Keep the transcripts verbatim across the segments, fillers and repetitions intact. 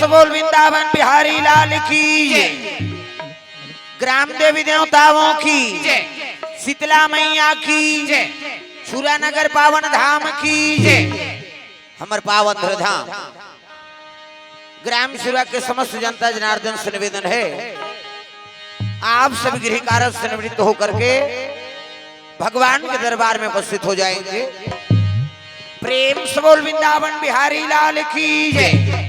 बोल वृंदावन बिहारी लाल की जय। ग्राम देवी देवताओं की जय। शीतला मैया की जय। छुरा नगर पावन धाम की जय। हमर पावन धरधाम ग्राम छुरा के समस्त जनता जनार्दन से निवेदन है, आप सभी गृह कार्य से निवृत्त होकर के भगवान के दरबार में उपस्थित हो जाएंगे। प्रेम से बोल वृंदावन बिहारी लाल की जय।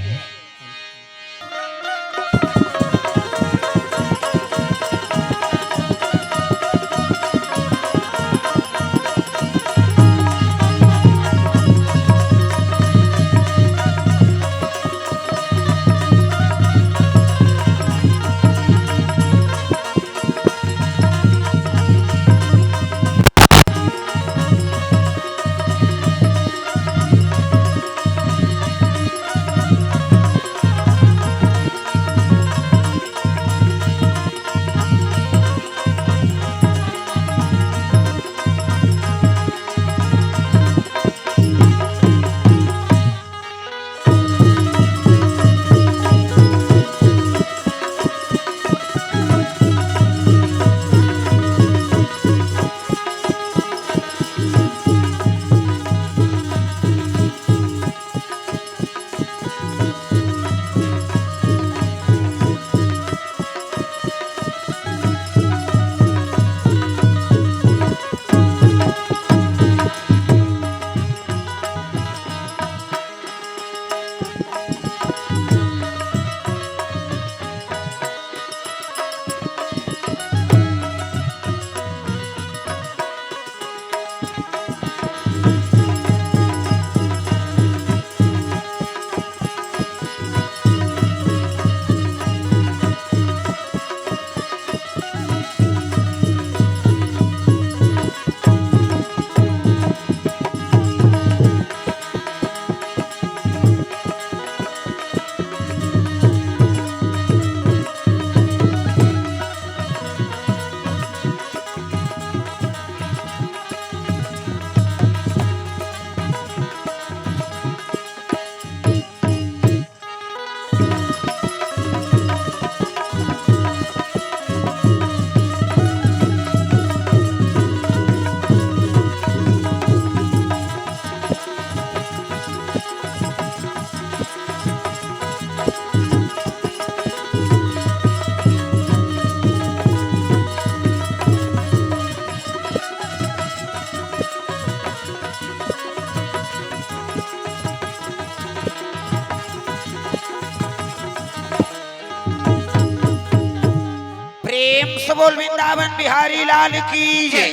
प्रेम से बोल वृंदावन बिहारी लाल की जय।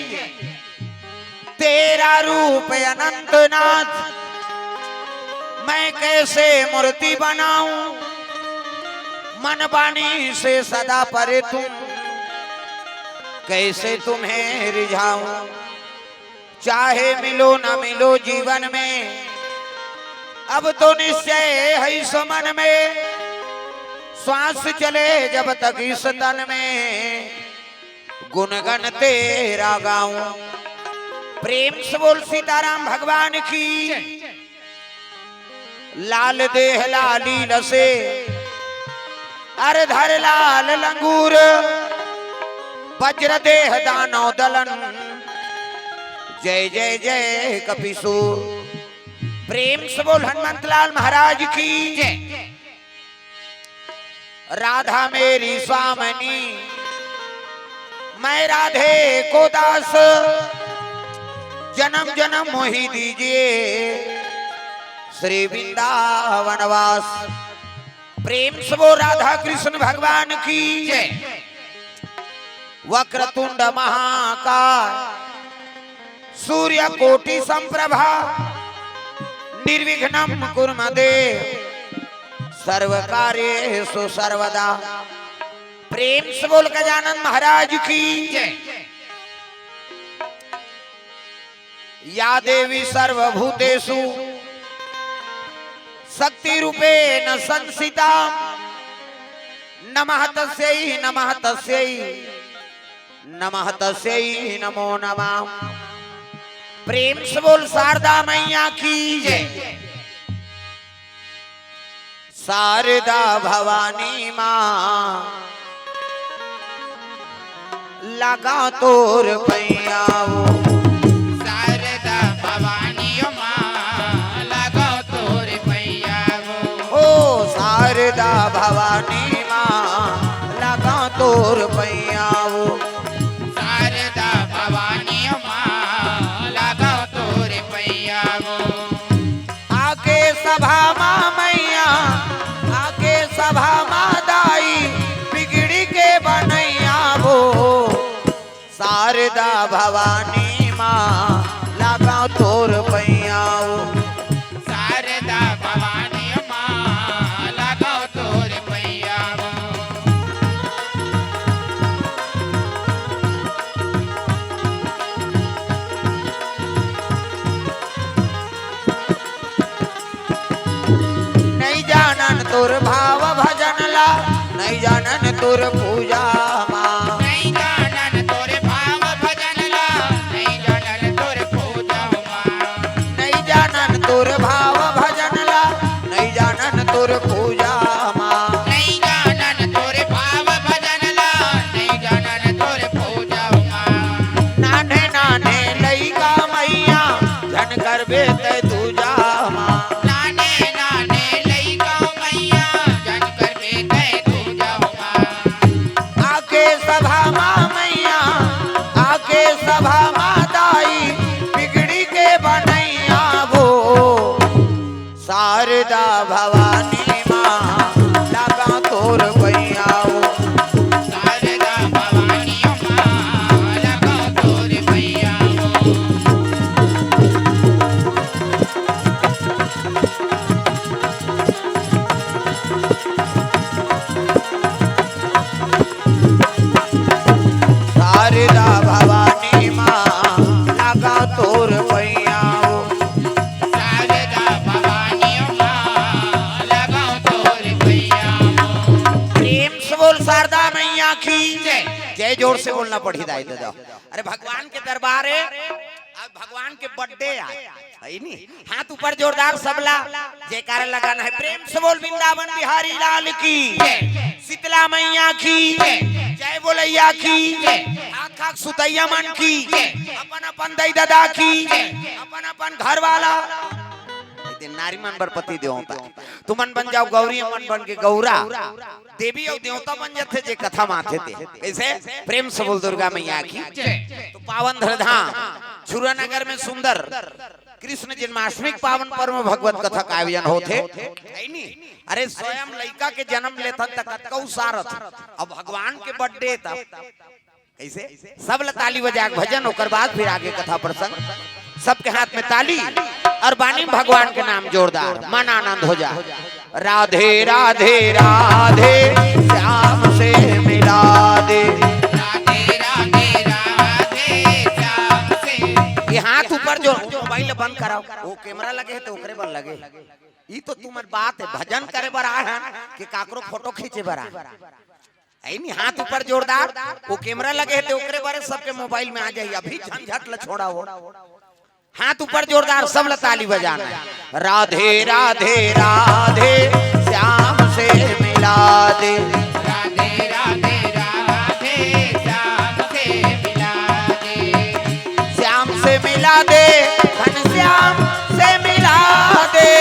तेरा रूप अनंतनाथ, मैं कैसे मूर्ति बनाऊं, मन वाणी से सदा परे तुम, कैसे तुम्हें रिझाऊं। चाहे मिलो न मिलो जीवन में, अब तो निश्चय है इस मन में, श्वास चले जब तक इस तन में, गुणगण तेरा गाऊं। प्रेम से बोल सीताराम भगवान की। लाल देह लाली लसे, अर धर लाल लंगूर, वज्र देह दानव दलन, जय जय जय कपिसूर। प्रेम से बोल हनुमंत लाल महाराज की जय। राधा मेरी स्वामिनी, मैं राधे को दास, जन्म जन्म मोहि दीजिए श्री वृंदावन वास। प्रेम से बोल राधा कृष्ण भगवान की जय। वक्रतुंड महाकाय, सूर्य कोटि संप्रभा, निर्विघ्नं कुरु मे देव, सर्व कार्येषु सर्वदा। प्रेम से बोल गजानन महाराज की जय। या देवी सर्वभूतेषु शक्ति रूपेण संस्थिता, नमः तस्यै, नमः तस्यै, नमः तस्यै नमो नमः। प्रेम से बोल शारदा मैया की जय। शारदा भवानी माँ, लगाव तोर पैया वो। शारदा भवानी माँ, लगाव तोर पैया वो। ओ शारदा भवानी माँ, लगाव तोर पैया वो। शारदा भवानी माँ, लगाव तोर पैया वो। आके सभा मा मैया, आके सभा मा दाई, बिगड़ी के बनैया वो। शारदा भवानी माँ, लगाव तोर पैया वो। शारदा भवानी माँ, लगाव तोर पैया वो। नइ जानन तोर भाव भजन ला, नइ जानन तोर पूजा मा। नइ जानन तोर भाव भजन ला, नइ जानन तोर पूजा मा। नइ जानन तोर भाव भजन ला, नइ जानन तोर पूजा मा। नइ जानन तोर भाव भजन ला, नइ जानन तोर पूजा मा। नान्हे नान्हे लइका मैया, झन करबे तै दूजा मा। नान्हे नान्हे लइका मैया, झन करबे तै दूजा मा। आके सभा मा मैया, आके सभा मा दाई, बिगड़ी के बनैया वो। शारदा भवानी माँ, लगाव तोर पैया वो। शारदा भवानी माँ, लगाव तोर पैया वो। शारदा भवानी माँ, लगाव तोर पैया वो। शारदा भवानी माँ, लगाव तोर पैया वो। प्रेम से बोल शारदा मैया की जय। जय जोर से बोलना पड़ही दाई ददा। अरे भगवान के दरबार हे, अब भगवान के birthday आय, हइ नी? हाथ ऊपर जोरदार सबला, जयकारा लगाना हे। प्रेम से बोल वृंदावन बिहारी लाल की, शीतला मैया की, जय बोलैया की, खाक खाक सुतैया मन की, अपन अपन दई ददा की, अपन अपन घर वाला। ए दे नारी मन बर पति देवता, तुमन बन जाव गौरी, मन बन के गौरा। देवी अउ देवता बन जाथे जे कथा मा आथे ते। कइसे? प्रेम से बोल दुर्गा मैया की। तो पावन धरधाम झुरा नगर में सुंदर कृष्ण जन्माष्टमी के पावन पर्व में भगवत कथा का आयोजन होथे, हइ नी? अरे स्वयं लइका के जन्म लेथन त कतका उत्साह रथे, अब भगवान के birthday त कइसे? सब ला ताली बजा के भजन, ओकर बाद फिर आगे कथा प्रसंग। सबके हाथ में ताली अउ बानी में भगवान के नाम जोरदार, मन आनंद हो जा। राधे राधे राधे, श्याम से मिला दे। राधे राधे राधे, श्याम से। ये हाथ ऊपर जो, मोबाइल बंद कराव, वो camera लगे हे त ओकरे बर लगे। ई तो तुमर बात हे, भजन करे बर आय हन कि काकरो photo खींचे बर आय हन? हइ नी, हाथ ऊपर जोरदार, वो camera लगे हे त ओकरे बर सबके मोबाइल में आ जाही, अभी झंझट ल छोड़ा वो। हाथ ऊपर जोरदार, सब ल ताली बजाना हे। राधे राधे राधे, श्याम से मिला दे। राधे राधे राधे, श्याम से मिला दे। श्याम से मिला दे, घनश्याम से मिला दे।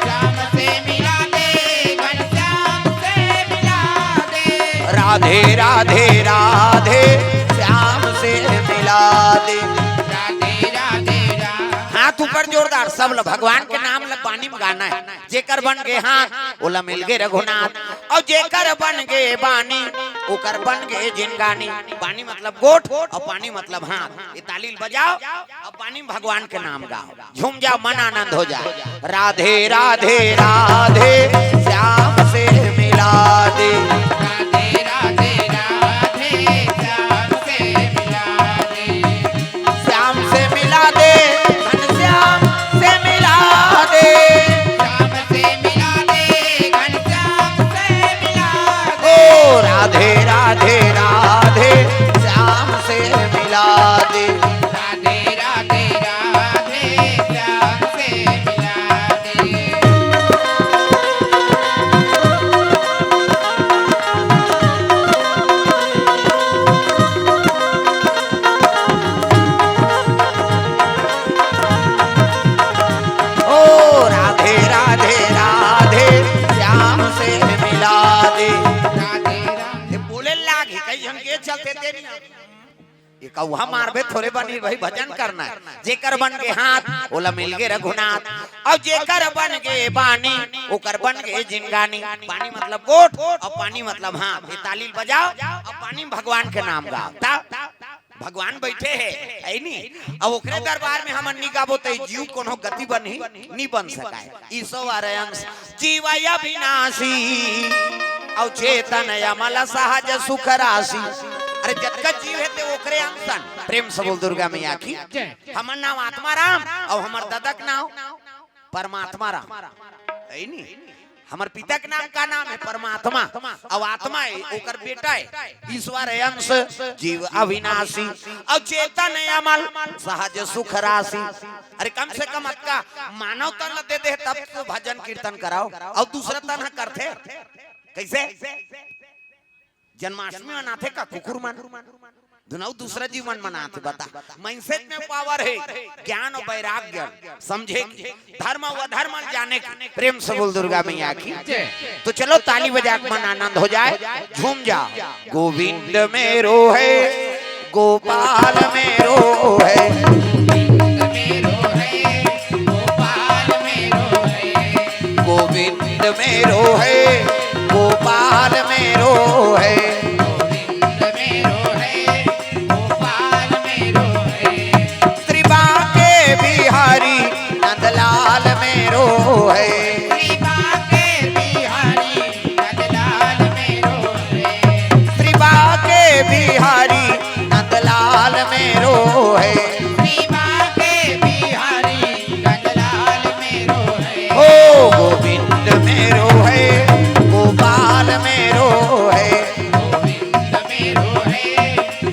श्याम से मिला दे, घनश्याम से मिला दे। राधे राधे राधे, श्याम से मिला दे। राधे राधे राधे। हाथ ऊपर जोरदार, सब ल भगवान के नाम ल बानी में गाना हे। जेकर बन गे हाथ, ओला मिल गे रघुनाथ। अउ जेकर बन गे बानी, ओकर बन गे जिनगानी। बानी मतलब गोठ अउ पानी मतलब हाथ। ये ताली ल बजाव अउ पानी में भगवान के नाम गाव, झूम जाव, मन आनंद हो जाय। राधे राधे राधे, श्याम से मिला दे। राधे राधे राधे, श्याम से मिला दे। श्याम से मिला दे, घनश्याम से मिला दे। श्याम से मिला दे, घनश्याम से मिला दे। ओ राधे राधे राधे, श्याम से मिला दे। राधे राधे राधे, श्याम से मिला दे। कौहा मारबे थोरे बनी भाई, भजन करना हे। जेकर बन गे हाथ, ओला मिल गे रघुनाथ। अउ जेकर बन गे बानी, ओकर बन गे जिनगानी। बानी मतलब गोठ, अउ पानी मतलब हाथ। ये ताली ल बजाव, अउ पानी में भगवान के नाम गाव। त भगवान बइठे हे, हे नी? अउ ओकरे दरबार में हमन नी गाबो, त ए जीव कोनो गति बनही, नी बन सकय। ईश्वर अंश जीव अविनाशी, अउ चेतन अमल सहज सुख राशि। अरे जतका जीव हे ते ओकरे अंश अन। प्रेम से बोल दुर्गा मैया की। जय। हमर नाम आत्मा राम, अउ हमर ददा के नाम परमात्मा राम। हे नी? हमर पिता के नाम का नाम हे? परमात्मा। अउ आत्मा हे, ओकर बेटा हे। ईश्वर अंश जीव अविनाशी, अउ चेतन अमल सहज सुख राशि। अरे कम से कम अतका मानव तन ल दे दे, तब तो भजन कीर्तन कराव। अउ दूसरा तन ह करथे कइसे? जन्माष्टमी मनाथे का कुकुर मन? दुनऊ दूसरा जीव मन मनाथे, बता। मइनसे में पावर हे, ज्ञान अउ वैराग्य, समझे के, धर्म अउ अधर्म ल जाने के। प्रेम से बोल दुर्गा मैया की। जय। तो चलो ताली बजा के मन आनंद हो जाय, झूम जाव। गोविंद मेरो हे, गोपाल मेरो हे। गोविंद मेरो हे, गोपाल मेरो हे। गोविंद मेरो हे, गोपाल मेरो हे। गोविंद मेरो हे, गोपाल मेरो हे। श्री बांके बिहारी नंदलाल मेरो हे। श्री बांके बिहारी नंदलाल मेरो हे। श्री बांके बिहारी नंदलाल मेरो हे। श्री बांके बिहारी नंदलाल मेरो हे। ओ गोविंद मेरो हे, गोपाल मेरो हे। गोविंद मेरो हे,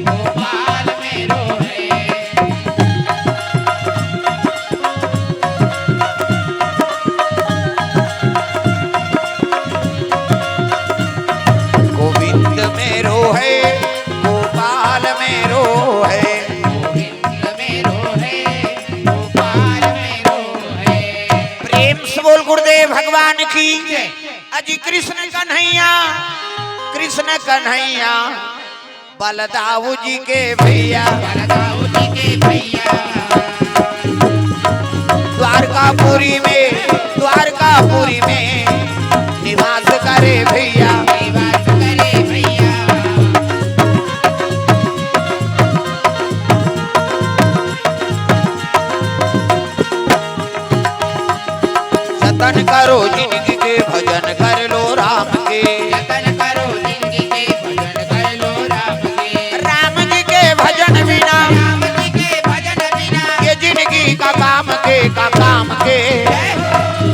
गोपाल मेरो हे। गोविंद मेरो हे, गोपाल मेरो हे। गोविंद मेरो हे, गोपाल मेरो हे। प्रेम से बोल गुरुदेव भगवान की। अजी कृष्ण कन्हैया, कृष्ण कन्हैया, बलदाऊ जी के भैया। बलदाऊ जी के भैया। द्वारकापुरी में, द्वारकापुरी में निवास करे भैया। निवास करे भैया। जतन करो जिनगी के, भजन कर लो राम के। जतन करो जिनगी के, भजन कर लो राम के। राम जी के भजन बिना, राम जी के भजन बिना, ये जिनगी का काम के, का काम के। जय हो।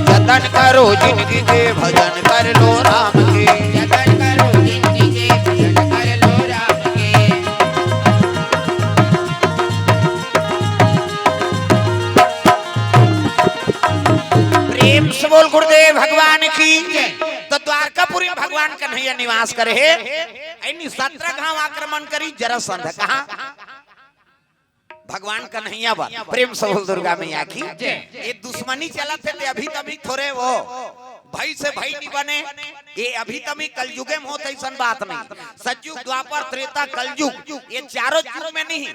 जतन करो जिनगी के, भजन कर लो राम के। जतन करो जिनगी के, भजन कर लो राम के। प्रेम से बोल गुरुदेव भगवान की। तो द्वारकापुरी में भगवान कन्हैया निवास करे हे। ऐनी सत्रह घांव आक्रमण करी जरासंध। कहाँ? भगवान कन्हैया बर। प्रेम से बोल दुर्गा मैया की। ये दुश्मनी चलत हे ते अभी तभी थोरे वो भई से भई नी बने। ये अभी तभी कलयुगे में होत, अइसन बात नहीं। सतयुग, द्वापर, त्रेता, कलयुग, ये चारों युग में नहीं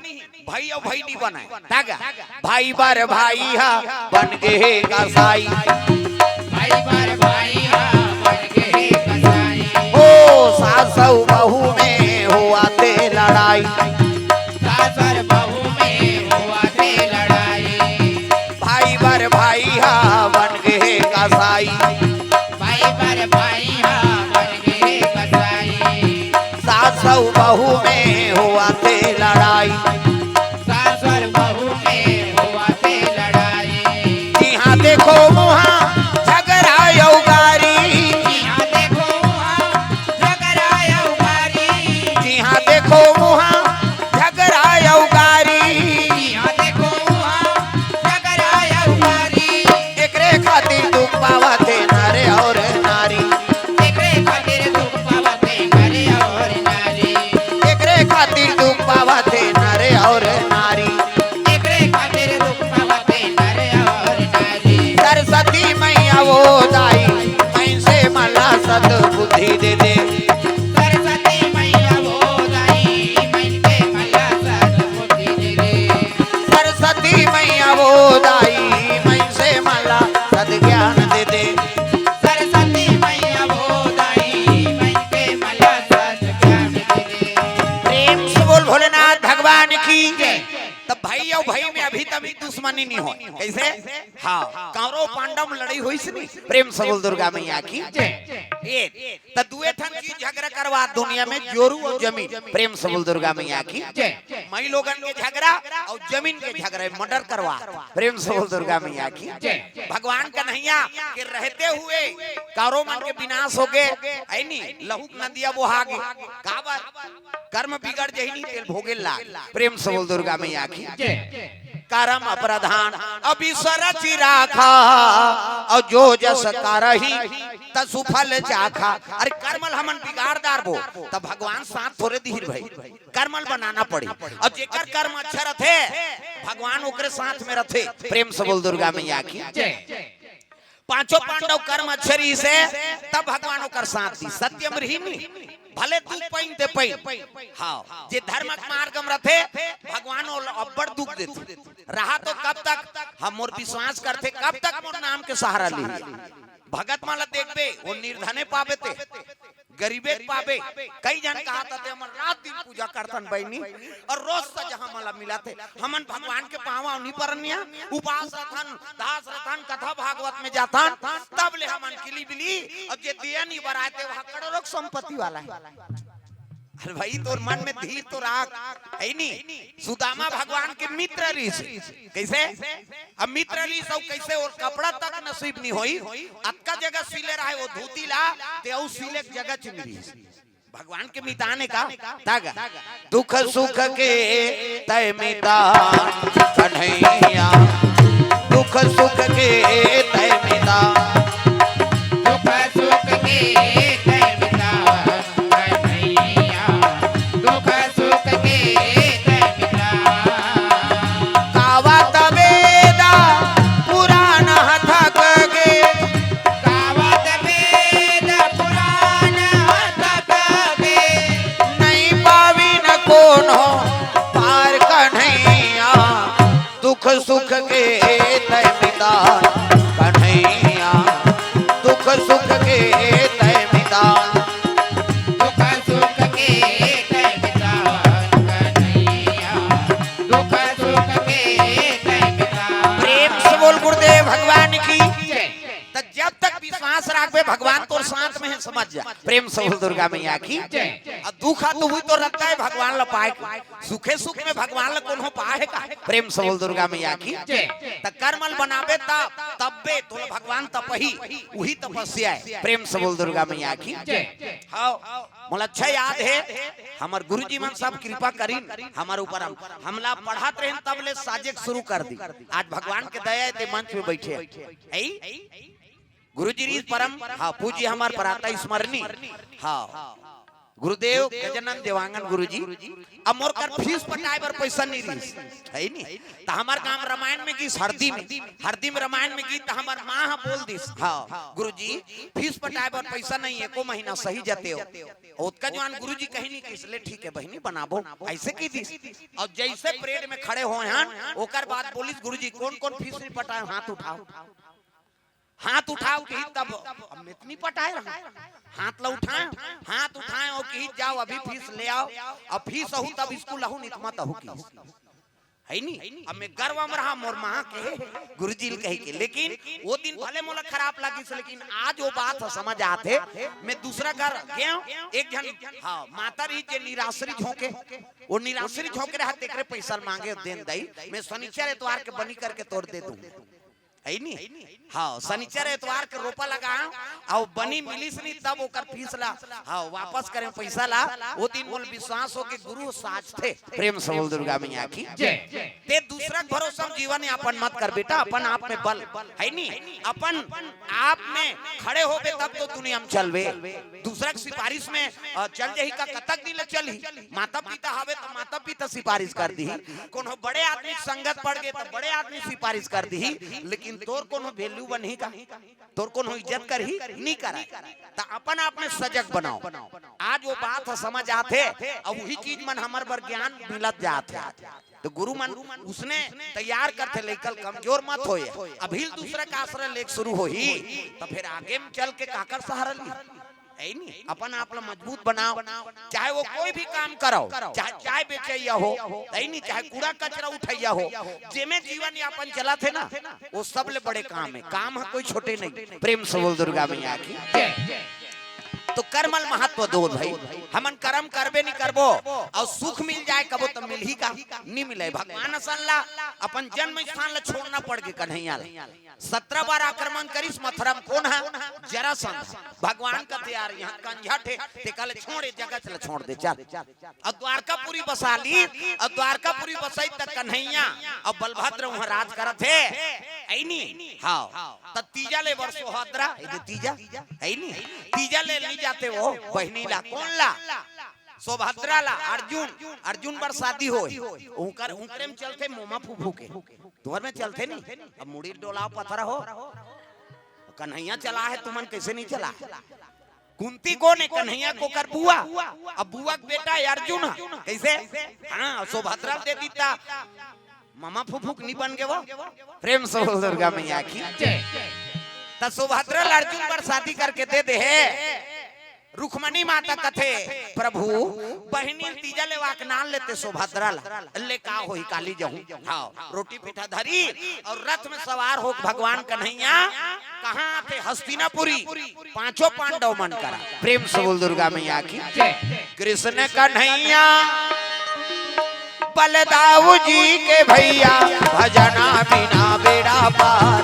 भई अउ भई नी बनय। तागा भाई बर भाई हा बन गे हे कसाई। भाई बर भाई हा बन गे हे कसाई। ओ सास अउ बहू में होवत हे लड़ाई। सास अउ बहू में होवत हे लड़ाई। भाई बर भाई हा बन गे हे कसाई। भाई बर भाई हा बन गे हे कसाई। सास अउ बहू में होवत हे लड़ाई। सास अउ बहू में होवत हे लड़ाई। जिहाँ देखो उहाँ झगरा अउ गारी। जिहाँ देखो उहाँ झगरा अउ गारी। जिहाँ देखो उहाँ झगरा अउ गारी। जिहाँ देखो उहाँ झगरा अउ गारी। एकरे खातिर दुख पावत हे नर अउ नारी। एकरे खातिर दुख पावत हे नर अउ नारी। एकरे खातिर दुख पावत हे नर वो दाई, मइसे मला सत ज्ञान दे दे। सरस्वती मैया वो दाई, मइसे मला सत ज्ञान दे दे। प्रेम से बोल भोलेनाथ भगवान की। तब भाई अउ भाई में अभी तभी दुश्मनी नहीं हो। कैसे? हाँ, कौरव पांडव में लड़ाई होइस नहीं। प्रेम से बोल दुर्गा मैया की। ये त दुए ठन चीज झगरा करवा दुनिया में, जोरू अउ जमीन। प्रेम से बोल दुर्गा मैया की। जय। माई लोगन के झगरा अउ जमीन के झगरा, मर्डर करवा। प्रेम से बोल दुर्गा मैया की। जय। भगवान कन्हैया के रहते हुए कौरव मन के विनाश हो गे, है नी? लहू के नदिया बोहा गे। काबर? कर्म बिगड़ जही नी, तेल भोगे लाग। प्रेम से बोल दुर्गा मैया की। जय। कर्म प्रधान अबिसरचि राखा, अउ जो जस करही तसु फल चाखा। अरे कर्म ल हमन बिगाड़ डारबो, त भगवान साथ थोरे दिही भाई, कर्म ल बनाना पड़ी। अउ जेकर कर्म अच्छा रथे, भगवान ओकरे साथ में रथे। प्रेम से बोल दुर्गा मैया की। जय। पांचों पांडव कर्म अच्छे रहिसे, तब भगवान ओकर साथ दिस। सत्यम रहिन नी, भले दुख पाइन ते पाइन। हाँ, जे धर्म के मार्ग में रथे, भगवान ओला अब्बड़ दुख देथे। रहा तो कब तक हम मोर विश्वास करथे, कब तक मोर नाम के सहारा लिही? भगत मन ला देखबे, वो निर्धने पाबे ते, गरीबे के पाबे। कई झन कहत हे, "हमन रात दिन पूजा करथन बहिनी, अउ रोज सजहा हमन ला मिलत हे। हमन भगवान के पाँव नी परनिया, उपास रथन, दास रथन, कथा भागवत में जाथन, तब ले हमन किली बिली, अउ जे दिया नी बराए ते वहाँ करोड़ों के संपत्ति वाला हे।" अरे भाई, तोर मन में धीर तो राख, है नी? सुदामा भगवान के मित्र रिहिस। कैसे? अब मित्र रिहिस अउ कैसे? ओर कपड़ा तक नसीब नी होई, अतका जगह सिले रहे वो धोती ला, ते अउ सिले के जगह च नी रिहिस। भगवान के मितान हे का? तग दुख सुख के तय मितान कन्हैया, दुख सुख के तय मितान। दुख सुख के तय मितान कन्हैया, दुख सुख के तय मितान। कावत वेद पुराण ह थक गे। कावत वेद पुराण ह थक गे। नइ पाविन कोनो पार कन्हैया, दुख सुख के तय मितान कन्हैया, दुख सुख के तय मितान। दुख सुख के तय मितान कन्हैया, दुख सुख के तय मितान। प्रेम से बोल गुरुदेव भगवान की। जय। त जब तक विश्वास राखबे, भगवान तोर साथ में हे, समझ जा। प्रेम से बोल दुर्गा मैया की। जय। अउ दुख ह तो उही तो रद्दा हे भगवान ला पाए के। सुखे सुख में भगवान ला कोनो पाए हे का? प्रेम से बोल दुर्गा मैया की। जय। त कर्म ल बनाबे तब, तब्बे तोला भगवान तपही, उही तपस्या हे। प्रेम से बोल दुर्गा मैया की। जय। हाँ, मोला अच्छा याद हे, हमर गुरुजी मन सब कृपा करिन हमर ऊपर, हम, हमला पढ़त रहेन तब ले साजे के शुरू कर दी। आज भगवान के दया हे ते मंच में बैठे हे। ऐ? गुरुजी रिहिस परम, हाँ, पूज्य हमर प्रातः स्मरणी, हाँ, गुरुदेव गजानन देवांगन गुरुजी। अब मोर कर फीस पटाए बर पैसा नी रिहिस, है नी? त हमर गांव रामायण में गीस, हरदी में, हरदी में रामायण में गीस, त हमर माँ ह बोल दिस, "हाँ, गुरुजी, फीस पटाए बर पैसा नहीं, एको महीना सही जते हो।" ओतका जवान गुरुजी कहीं नहीं किस, "ले ठीक है बहिनी, बनाबो," ऐसे की दिस। अउ जैसे परेड में खड़े होए हन, ओकर बाद बोलिस, "गुरुजी, कौन कौन फीस नहीं पटाए, हाथ उठाओ।" हाथ उठाव किही तब, अब मैं त नी पटाए रहा। हाथ ला उठाए, हाथ उठाए अउ किही, "जाओ अभी फीस ले आओ, अब फीस अहू तब स्कूल अहू, नित मत अहू" किही। है नी? अब मैं गर्व में रहा मोर माँ के, गुरुजी ल कही के। लेकिन वो दिन भले मोला खराब लागिस, लेकिन आज वो बात ह समझ आथे। मैं दूसरा घर गेंव, एक झन, हाँ, माता रही जे निराश्री झोंके, वो निराश्री झोंके रहा, तेकरे पैसा ल मांगे, देन दई, मैं शनिचर एतवार के बनी करके तोर दे दूँ। है नी? हाँ, शनिचर एतवार के रोपा लगाव, अउ बनी मिलिस नी तब ओकर फीस ला, हाँ, वापस करे पैसा ला। वो दिन मोला विश्वास हो के गुरु साच थे। प्रेम से बोल दुर्गा मैया की। जय। ते दूसरा के भरोसा में जीवन यापन मत कर बेटा, अपन आप में बल, है नी? अपन आप में खड़े होबे तब तो दुनिया में चलबे। दूसरा के सिफारिश में, अ, चल जही का कतक दिन ले चलही? माता पिता हवे त माता पिता सिफारिश कर दिही, कोनो बड़े आदमी के संगत पड़ गे त बड़े आदमी सिफारिश कर दिही, लेकिन लेकिन तोर कोनो value बनही का? तोर कोनो इज्जत करही? नी करय। त अपन आप में सजग बनाव। आज वो बात ह समझ आथे, अउ उही चीज मन हमर बर ज्ञान मिलत जात हे। त गुरु मन उसने तैयार करथे, लइका ल कमजोर मत होय। अभी ल दूसरा के आसरा लेके शुरू होही, त फिर आगे में चल के काकर सहारा ली? है नी? अपन आप ला मजबूत बनाव, चाहे वो कोई भी काम करव, चाहे चाय बेचइया हो, है नी? चाहे कूड़ा कचरा उठइया हो, जेमे जीवन यापन चलत हे ना, वो सबले बड़े काम हे। काम ह कोई छोटे नहीं। प्रेम से बोल दुर्गा मैया की। तो कर्म ल महत्व दो भाई, हमन कर्म करबे नहीं करबो अउ सुख मिल जाय कबो त मिलही का? नहीं मिलय। भगवान असन ला अपन जन्म स्थान ला छोड़ना पड़ गे कन्हैया ला। सत्रह बार आक्रमण करिस मथुरा में। कोन ह? जरासंध। भगवान कथे यार, यहाँ कंझट हे, तेकर ले छोड़, ए जगह ला छोड़ दे, चल। अउ द्वारकापुरी बसा ली, अउ द्वारकापुरी बसई त कन्हैया अउ बलभद्र उहाँ राज करत हे, है नी? हाँ। त तीजा ले बर सुभद्रा, ए दे तीजा, है नी? तीजा ले नी जाते वो बहिनी ला, कोन ला? सुभद्रा ला। अर्जुन, अर्जुन बर शादी होय, उंकर, उंकरे में चलथे मोमा फूफू के। तुंहर में चलथे नी? अब मुड़ी डोलाव पथरा हो। कन्हैया चला हे, तुमन कइसे नी चला हे? कुंती कोन हे? कन्हैया कोकर बुआ। अब बुआ के बेटा हे अर्जुन ह। कइसे? हाँ, सुभद्रा ल दे दिता। मामा फूफू के नी बन गे वो। प्रेम से बोल दुर्गा मैया की। त सुभद्रा ल अर्जुन बर शादी करके दे दे हे। रुक्मणी माता कथे, प्रभु, बहिनी तीजा ले वाकनान लेते सुभद्रा ला, ले का होही, काली जहूँ। हाँ, रोटी पीठा धरी अउ रथ में सवार होके भगवान कन्हैया कहाँ आथे? हस्तिनापुरी। पांचों पांडव मन करा। प्रेम से बोल दुर्गा मैया की। कृष्ण कन्हैया बलदाऊ जी के भैया, भजना बिना बेड़ा पार।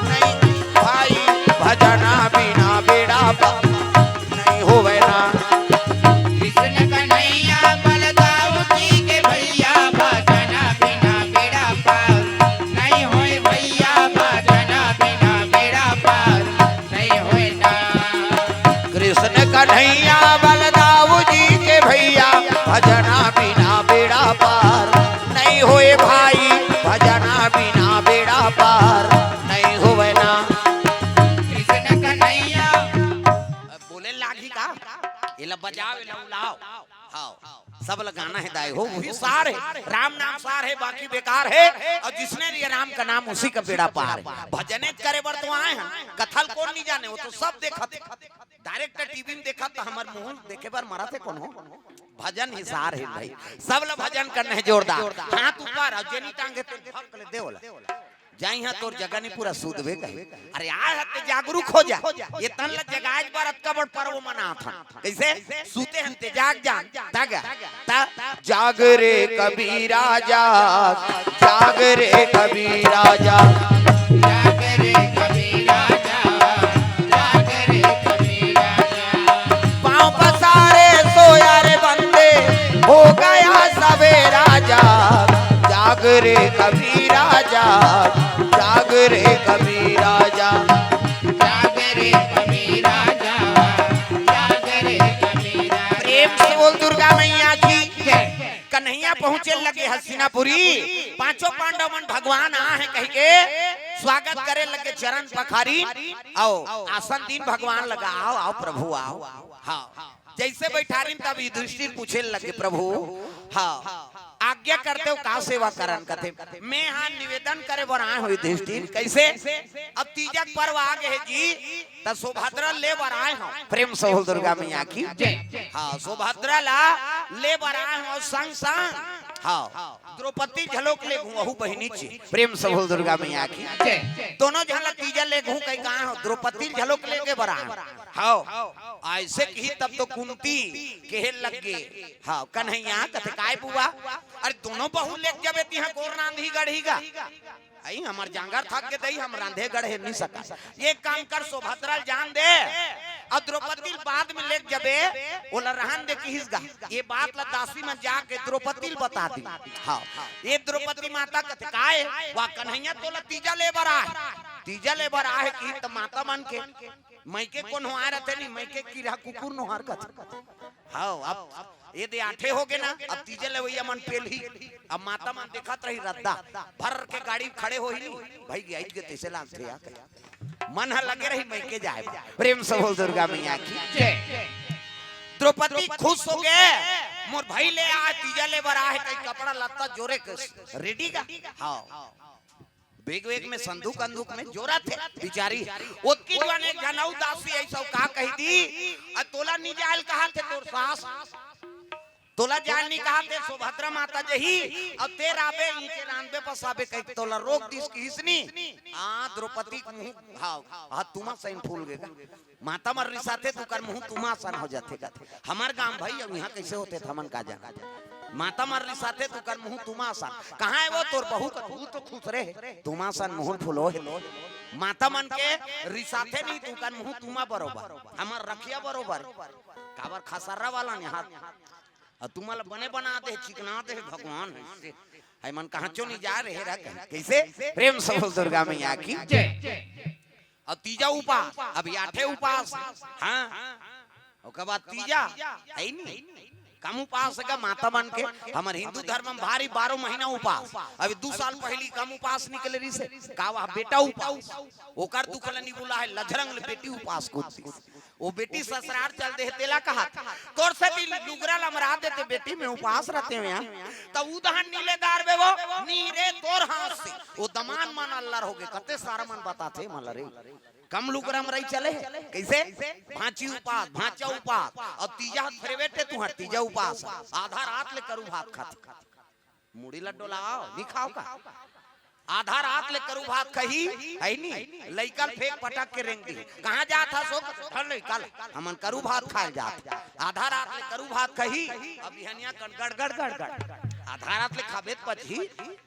नहीं भाई, भजना बिना बेड़ा पार नहीं होवे ना। कृष्ण कन्हैया बलदाऊ जी के भैया, भजना बिना बेड़ा पार नहीं होय भैया, भजना बिना बेड़ा पार नहीं होय ना। कृष्ण कन्हैया बलदाऊ जी के भैया, भजना बिना बेड़ा पार नहीं होय भाई, भजना बिना बेड़ा पार नहीं होवे ना। कृष्ण कन्हैया। अब बोले लागही का? एला बजाव, एला उलाव। हाँ, सब ला गाना हे दाई हो, उही सार हे। राम नाम सार हे, बाकी बेकार हे। अउ जिसने लिया राम का नाम, उसी का बेड़ा पार हे। भजने करे बर तो आए हन, कथा ल कोन नी जाने, वो तो सब देखत हे। Direct टीवी में देखत त हमर मुंह देखे बर मरत हे कोनो। भजन ही सार हे भाई, सब ला भजन करना हे जोरदार। हाथ ऊपर, अउ जेनी टांगे ते भक ले दे ओला। जाई हा तोर जगह नी पूरा सूतबे कहे। अरे आय हते जागरूक हो जा। ये तन ला जगाए बर अतका बड़ पर्व मनात हन। कइसे? सूते हन ते जाग जा। तग, त जाग रे कबीरा जाग, जाग रे कबीरा जाग। जाग रे कबीरा जाग, जाग रे कबीरा जाग। पाँव पसारे सोया रे बंदे, हो गया सवेरा जाग, जाग रे कबीरा जाग, जाग रे कबीरा जाग। जाग रे कबीरा जाग, जाग रे कबीरा जाग। प्रेम से बोल दुर्गा मैया की। कन्हैया पहुंचे लगे हस्तिनापुरी, पांचों पांडव मन भगवान आ हे कहिके स्वागत करे लगे, चरण पखारी, अउ आसन दीन भगवान लगा, आओ, आओ प्रभु, आओ। हाँ, जइसे बइठारिन तब युधिष्ठिर पूछे लगे, प्रभु, हाँ, आज्ञा करते हो, का सेवा करन? कथे, मैं हा निवेदन करे बर आए हों युधिष्ठिर। कइसे? अब तीजक पर्व आ गे हे जी, त सुभद्रा ले बर आए हों। प्रेम से बोल दुर्गा मैया की। जय। हाँ, सुभद्रा ला ले बर आए हों, संग संग, हाँ, द्रौपदी घलोक लेगहूं, अहू बहिनी चे। प्रेम से बोल दुर्गा मैया की। जय। दोनों झन ला तीजा लेगहूं कहिके आए हों, द्रौपदी घलोक लेगे बर आए हों। हाँ, अइसे किही तब तो कुंती कहे लगे, हाँ, कन्हैया कथे, काय बुआ, अरे दोनों बहू लेग जबे तिहां कोन रांधही गढ़ही गा? अई, हमर जांगर थक गे दई, हम रांधे गढ़े नी सकन। एक काम कर, सुभद्रा ल जान दे, अउ द्रौपदी ल बाद में लेग जबे, ओला रहन दे किहिस गा। ये बात ला दासी मन जाके द्रौपदी ल बता दी। हाँ, ये द्रौपदी माता कथे, काय? वा कन्हैया तोला तीजा ले बर आहे, तीजा ले बर आहे किही त माता मन के मइके कोनो आय रथे नी, मइके किरहा कुकुर नोहर कथे। हाँ, अब ये दे आठे हो गे ना, अब तीजा लेवइया मन पेलही। अब माता मन देखत रही रद्दा, भर के गाड़ी खड़े होही नी, भाई गे, आइज गे तइसे लागथे या कहे। मन ह लगे रही मइके जाए बर। प्रेम से बोल दुर्गा मैया की। जय। द्रौपदी खुश हो गे, मोर भाई ले आए, तीजा ले बर आए, कई कपड़ा लत्ता जोरे के रेडी का। हाँ, बेग वेग में संदूक अंदूक में जोरत हे बिचारी। ओतकी जुवान एक झन अउ दासी अइसा का कहि दी, "अ तोला नी जायल कहा थे तोर सास, तोला जायल नी कहा थे, सुभद्रा माता जही, अउ ते राबे, इचे रांधबे पसाबे," कहि तोला रोक दिस किहिस नी। हाँ, द्रौपदी के मुंह, हाँ, हाँ, तुमा सैन फूल गे। माता मन रिसाथे त ओकर मुंह तुमा असन हो जाथे कथे। हमर गांव भाई, अब इहां कइसे होथे त हमन का जाना। माता मन रिसाथे त ओकर मुंह तुमा असन। कहां हे वो तोर बहू कथे, तो खुसरे हे। तुमा असन मुंह फुलो हे। माता मन के रिसाथे नहीं त ओकर मुंह तुमा बरोबर। हमर रखिया बरोबर। काबर खसर्रा वाला ने हाथ। अउ तुमन ल बने बना दे, चिकना दे भगवान। हे मन कहां चो नहीं जा रहे रह कहीं। कइसे? प्रेम से बोल दुर्गा मैया की। जय। अउ तीजा उपास, अब आठे उपास। हाँ, ओकर बाद तीजा हे नी। कम उपास हे का माता मन के? हमर हिंदू धर्म में भारी बारह महीना उपास। अभी दू साल पहिली कम उपास निकले रहिसे, का वह बेटा उपास? ओकर दुख ल नी बुला हे, लझरंग ले बेटी उपास कूद दिस। ओ बेटी ससुरार चल दे हे, तेला कहत, "तोर सेती लुगरा ल मरा देते बेटी, मैं उपास रहते हो यहाँ।" त उदहन नीले दार बे वो, नी रे तोर हाथ से। ओ दमान मन अल्लर हो गे, कते सारा मन बताथे मन ल रे। कम लुगरा म रही चले हे। कइसे? भांची उपास, भांचा उपास, अउ तीजा फेर बेटे तुहर तीजा उपास। आधा रात ले करू भात खाथे। मुड़ी ल डोलाव, नी खाव का? आधा रात ले करू भात खही, हे नी? लइका ल फेंक पटक के रेंग दिही। कहां जात हस ओ? हर लइका ल, हमन करू भात खाय ल जात। आधा रात ले करू भात खही, अब बिहनिया कन गड़, गड़, गड़, गड़। आधा रात ले खाबे त पचही,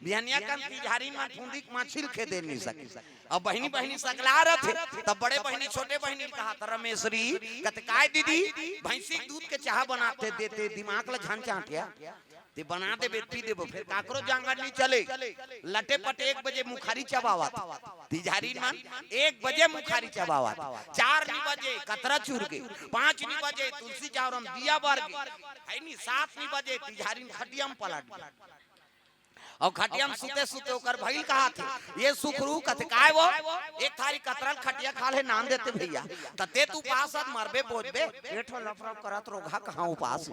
बिहनिया कन तिजहारी म फूंदी के माछी ल खेदे नी सके। अब बहिनी, बहिनी सकला रथे, तब बड़े बहिनी, छोटे बहिनी ल कहा त रमेश्वरी, कथे, "काय दीदी, भैंसी के दूध के चाहा बनाते देते, दिमाग ल झन चांटिया।" ते बना देबे, पी देबो, फेर काकरो जांगर नी चले। लटे पटे एक बजे मुखारी चबावत, तिजहारी मन एक बजे मुखारी चबावत, चार नी बजे कतरा चुर गे, पांच नी बजे तुलसी चावरम दिया बर गे, हे नी, सात नी बजे तिजहारी खटिया म पलट गे। अउ खटिया म सुते सुते ओकर भइल कहाथे, "ये सुखरू," कथे, "काय वो?" "एक थारी कतरल खटिया खा ले नान देते भइया।" त ते त उपास अस, मरबे बोजबे, पेट ह लपरप करत रोगहा कहां उपास।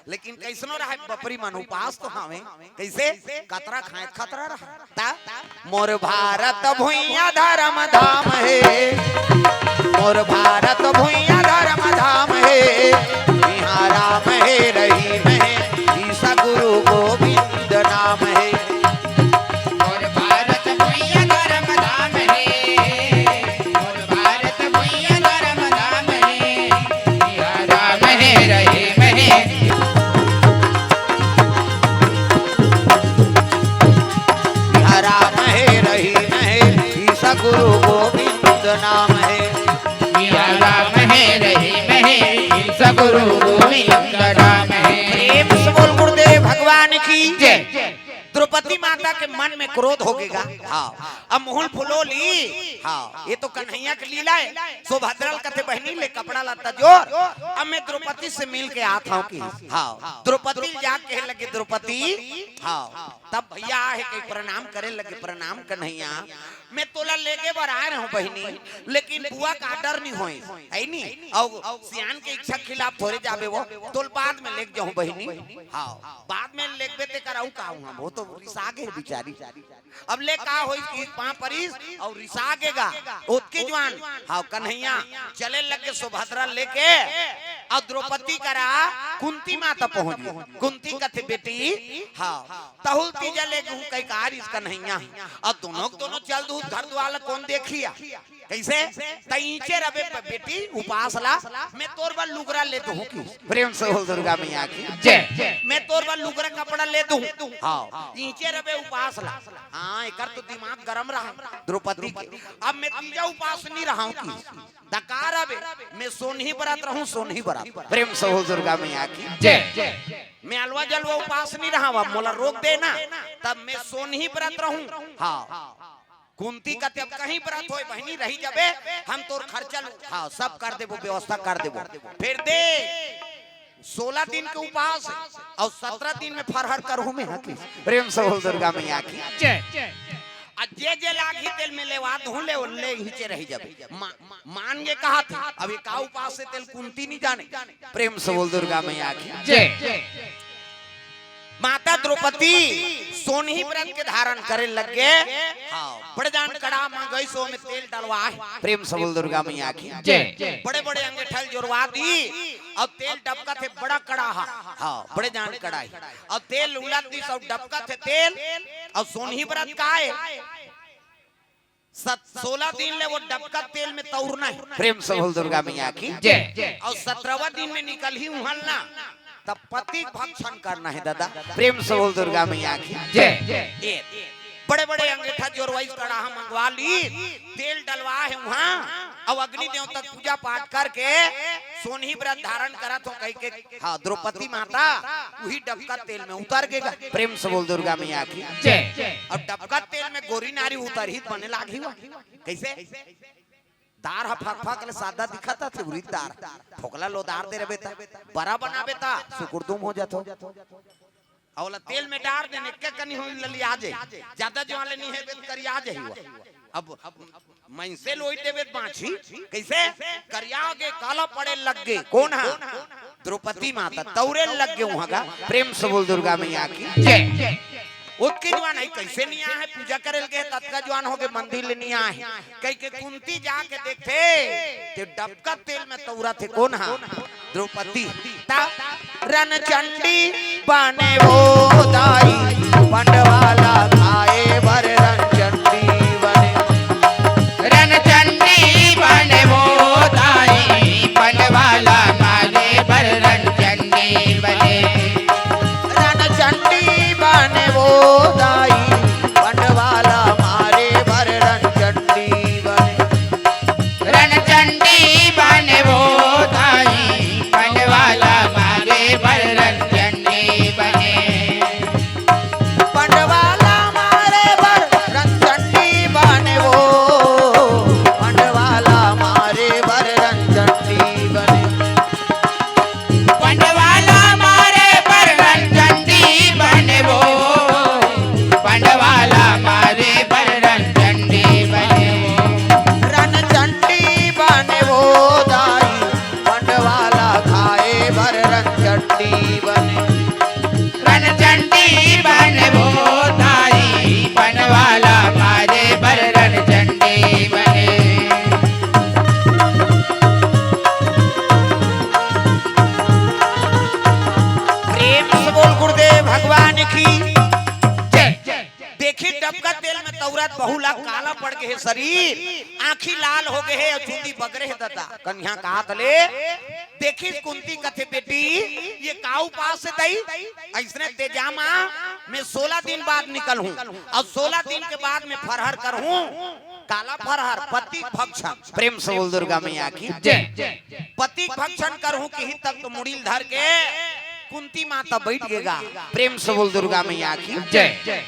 लेकिन कइसनो रहय, बपरी मन उपास तो हावे। कइसे? कतरा खाय त खतरा रहय। त मोर भारत भुइयां धरम धाम हे, मोर भारत भुइयां धरम धाम हे, इहां राम हे रहीम हे, ईसा गुरु गोविंद नाम हे। मोर भारत भुइयां धरम धाम हे, मोर भारत भुइयां धरम धाम हे, इहां राम हे रहीम हे। इहां राम हे रहीम हे, ईसा गुरु गोविंद नाम हे। इहां राम हे रहीम हे, ईसा गुरु गोविंद नाम हे। प्रेम से बोल गुरुदेव भगवान की जय। द्रौपदी माता के मन में क्रोध हो गेगा। हाँ, अब मुंह फुलो ली। हाँ, ये तो कन्हैया के लीला हे। सुभद्रा ल कथे, "बहिनी ले कपड़ा लत्ता जोर, अब मैं द्रौपदी से मिल के आत हंव" कि। हाँ, द्रौपदी ल जा कहे लगे, "द्रौपदी।" हाँ, तब भइया आहे कहि प्रणाम करे लगे, "प्रणाम कन्हैया, मैं तोला लेगे बर आय रहंव बहिनी, लेकिन बुआ के order नी होय, हे नी? अउ सियान के इच्छा के खिलाफ थोरे जाबे वो, तोला बाद में लेग जाहूं बहिनी।" हाँ, बाद में लेगबे ते कर अउ का हूं हम, वो तो रिसा गे बिचारी। अब ले का होइस कि पांव परिस अउ रिसा गेगा, ओतके जुवान। हाँ, कन्हैया चले लगे सुभद्रा लेके, अउ द्रौपदी करा कुंती माता पहुंच गे। कुंती कथे, "बेटी, हाँ, तहूं ल तीजा लेग हूं" कहि कहारिस कन्हैया। अउ दोनों के दोनों चल दूं, घर दुवार ला कोन देखिया? कइसे? "त इचे रबे बेटी उपास ला, मैं तोर बर लुगरा ले दूहूं" कि। प्रेम से बोल दुर्गा मैया की जय। "मैं तोर बर लुगरा कपड़ा ले दूहूं।" हाँ, "इचे रबे उपास ला।" हाँ, एकर तो दिमाग गरम रहा द्रौपदी के। "अब मैं तीजा उपास नी रहंव" कि। "त का रबे?" "मैं सोनही बरत रहूं, सोनही बरत।" प्रेम से बोल दुर्गा मैया की जय। "मैं अलवा जलवा उपास नी रहंव, अब मोला रोक दे ना, तब मैं सोनही बरत रहूं।" हाँ, कुंती कथे, "अब कहीं बरत होय बहिनी, रहि जाबे, हम तोर खर्चा ल-, हाँ, सब कर देबो, व्यवस्था कर देबो, फेर दे।" सोलह दिन के उपास हे अउ सत्रह दिन में फरहर करहूं मैं, हां कि? प्रेम से बोल दुर्गा मैया की। जय। आ जे जे लागही तेल में लेवा दूं, ले, ले हिचे रही जबे। मा-, मान के कहा थे, अभी का उपास हे तेल कुंती नहीं जाने। प्रेम से बोल दुर्गा मैया की। जय। माता द्रौपदी सोनही व्रत के धारण करे लग गे। हां, बड़े जान कड़ा मां गई सो में तेल डलवा हे। प्रेम से बोल दुर्गा मैया की। जय। बड़े बड़े अंगेठल जोरवा दी अउ तेल डबकत हे बड़ा कड़ा हा। हां, बड़े जान कड़ा हे। अउ तेल उलत दी सब डबकत हे तेल। अउ सोनही व्रत का हे? सत-, सोलह दिन ले वो डबकत तेल में तौरना हे। प्रेम से बोल दुर्गा मैया की। जय। अउ सत्रहवां दिन में निकलही उहलना, तब पति के भक्षण करना हे दादा। प्रेम से बोल दुर्गा मैया की। जय। ए, बड़े बड़े अंगेठा जोरवाइस कड़ाहा मंगवा ली, तेल डलवा हे उहां, अउ अग्नि देवता के पूजा पाठ करके सोनही व्रत धारण करत हों कहिके, हां, द्रौपदी माता उही डबकत तेल में उतर गे गा। प्रेम से बोल दुर्गा मैया की। जय। अउ डबकत तेल में गोरी नारी उतरही त बने लागही वा। कइसे? दार ह फकफक ले सादा दिखत हे, उरीद दार। फोकला लोदार दे रबे त, बरा बनाबे त, सुकुरदुम हो जाथो। अउ ओला तेल में डार देने, के कनी हो ललिया जाही। जादा जुवान ले नइ हे, बेत करिया जाही वा। अब मइनसे लोई देबे त बांचही, कइसे? करिया गे, काला पड़े लग गे। कोन हा? द्रौपदी माता, तौरे लग गे उहां गा। प्रेम से बोल दुर्गा मैया की। जय। ओतके जुवान हे, कइसे नइ आए हे, पूजा करे ल गे, ततका जुवान हो गे, मंदिर ले नइ आए हे। कहिके कुंती जाके देखथे, ते डबकत तेल में तौरत हे। कोन हा? द्रौपदी। ता रणचंडी बने वो दाई, पंडवाला खाए बर रणचंडी बने। रणचंडी बने वो दाई, पंडवाला मारे बर रणचंडी बने। रणचंडी बने वो दाई, पंडवाला मारे बर रणचंडी बने। रणचंडी बने वो दाई, पंडवाला मारे बर रणचंडी बने। पंडवाला मारे बर रणचंडी बने वो, पंडवाला मारे बर रणचंडी बने। पंडवाला मारे बर रणचंडी बने वो, पंडवाला मारे बर रणचंडी बने वो। रणचंडी बने वो दाई, पंडवाला खाए बर रणचंडी बने। रणचंडी बने वो दाई, पंडवाला मारे बर रणचंडी बने। प्रेम से बोल गुरुदेव भगवान की जय। देखी डबका तेल में तौरत बहू ला काला पड़ गे हे शरीर, आंखी लाल हो गे हे अउ चुंदी बगरे हे ददा। कन्या कहात ले देखिस कुंती कथे, "बेटी, ये का उपास हे दई? अइसने तेजा मा मैं सोलह दिन बाद निकलहूं अउ सोलह दिन के बाद मैं फरहर करहूं।" काला फरहर, पति के भक्षण। प्रेम से बोल दुर्गा मैया की जय। पति के भक्षण करहूं किही तक तो मुड़ी ल धर के कुंती माता बइठ गे गा। प्रेम से बोल दुर्गा मैया की जय।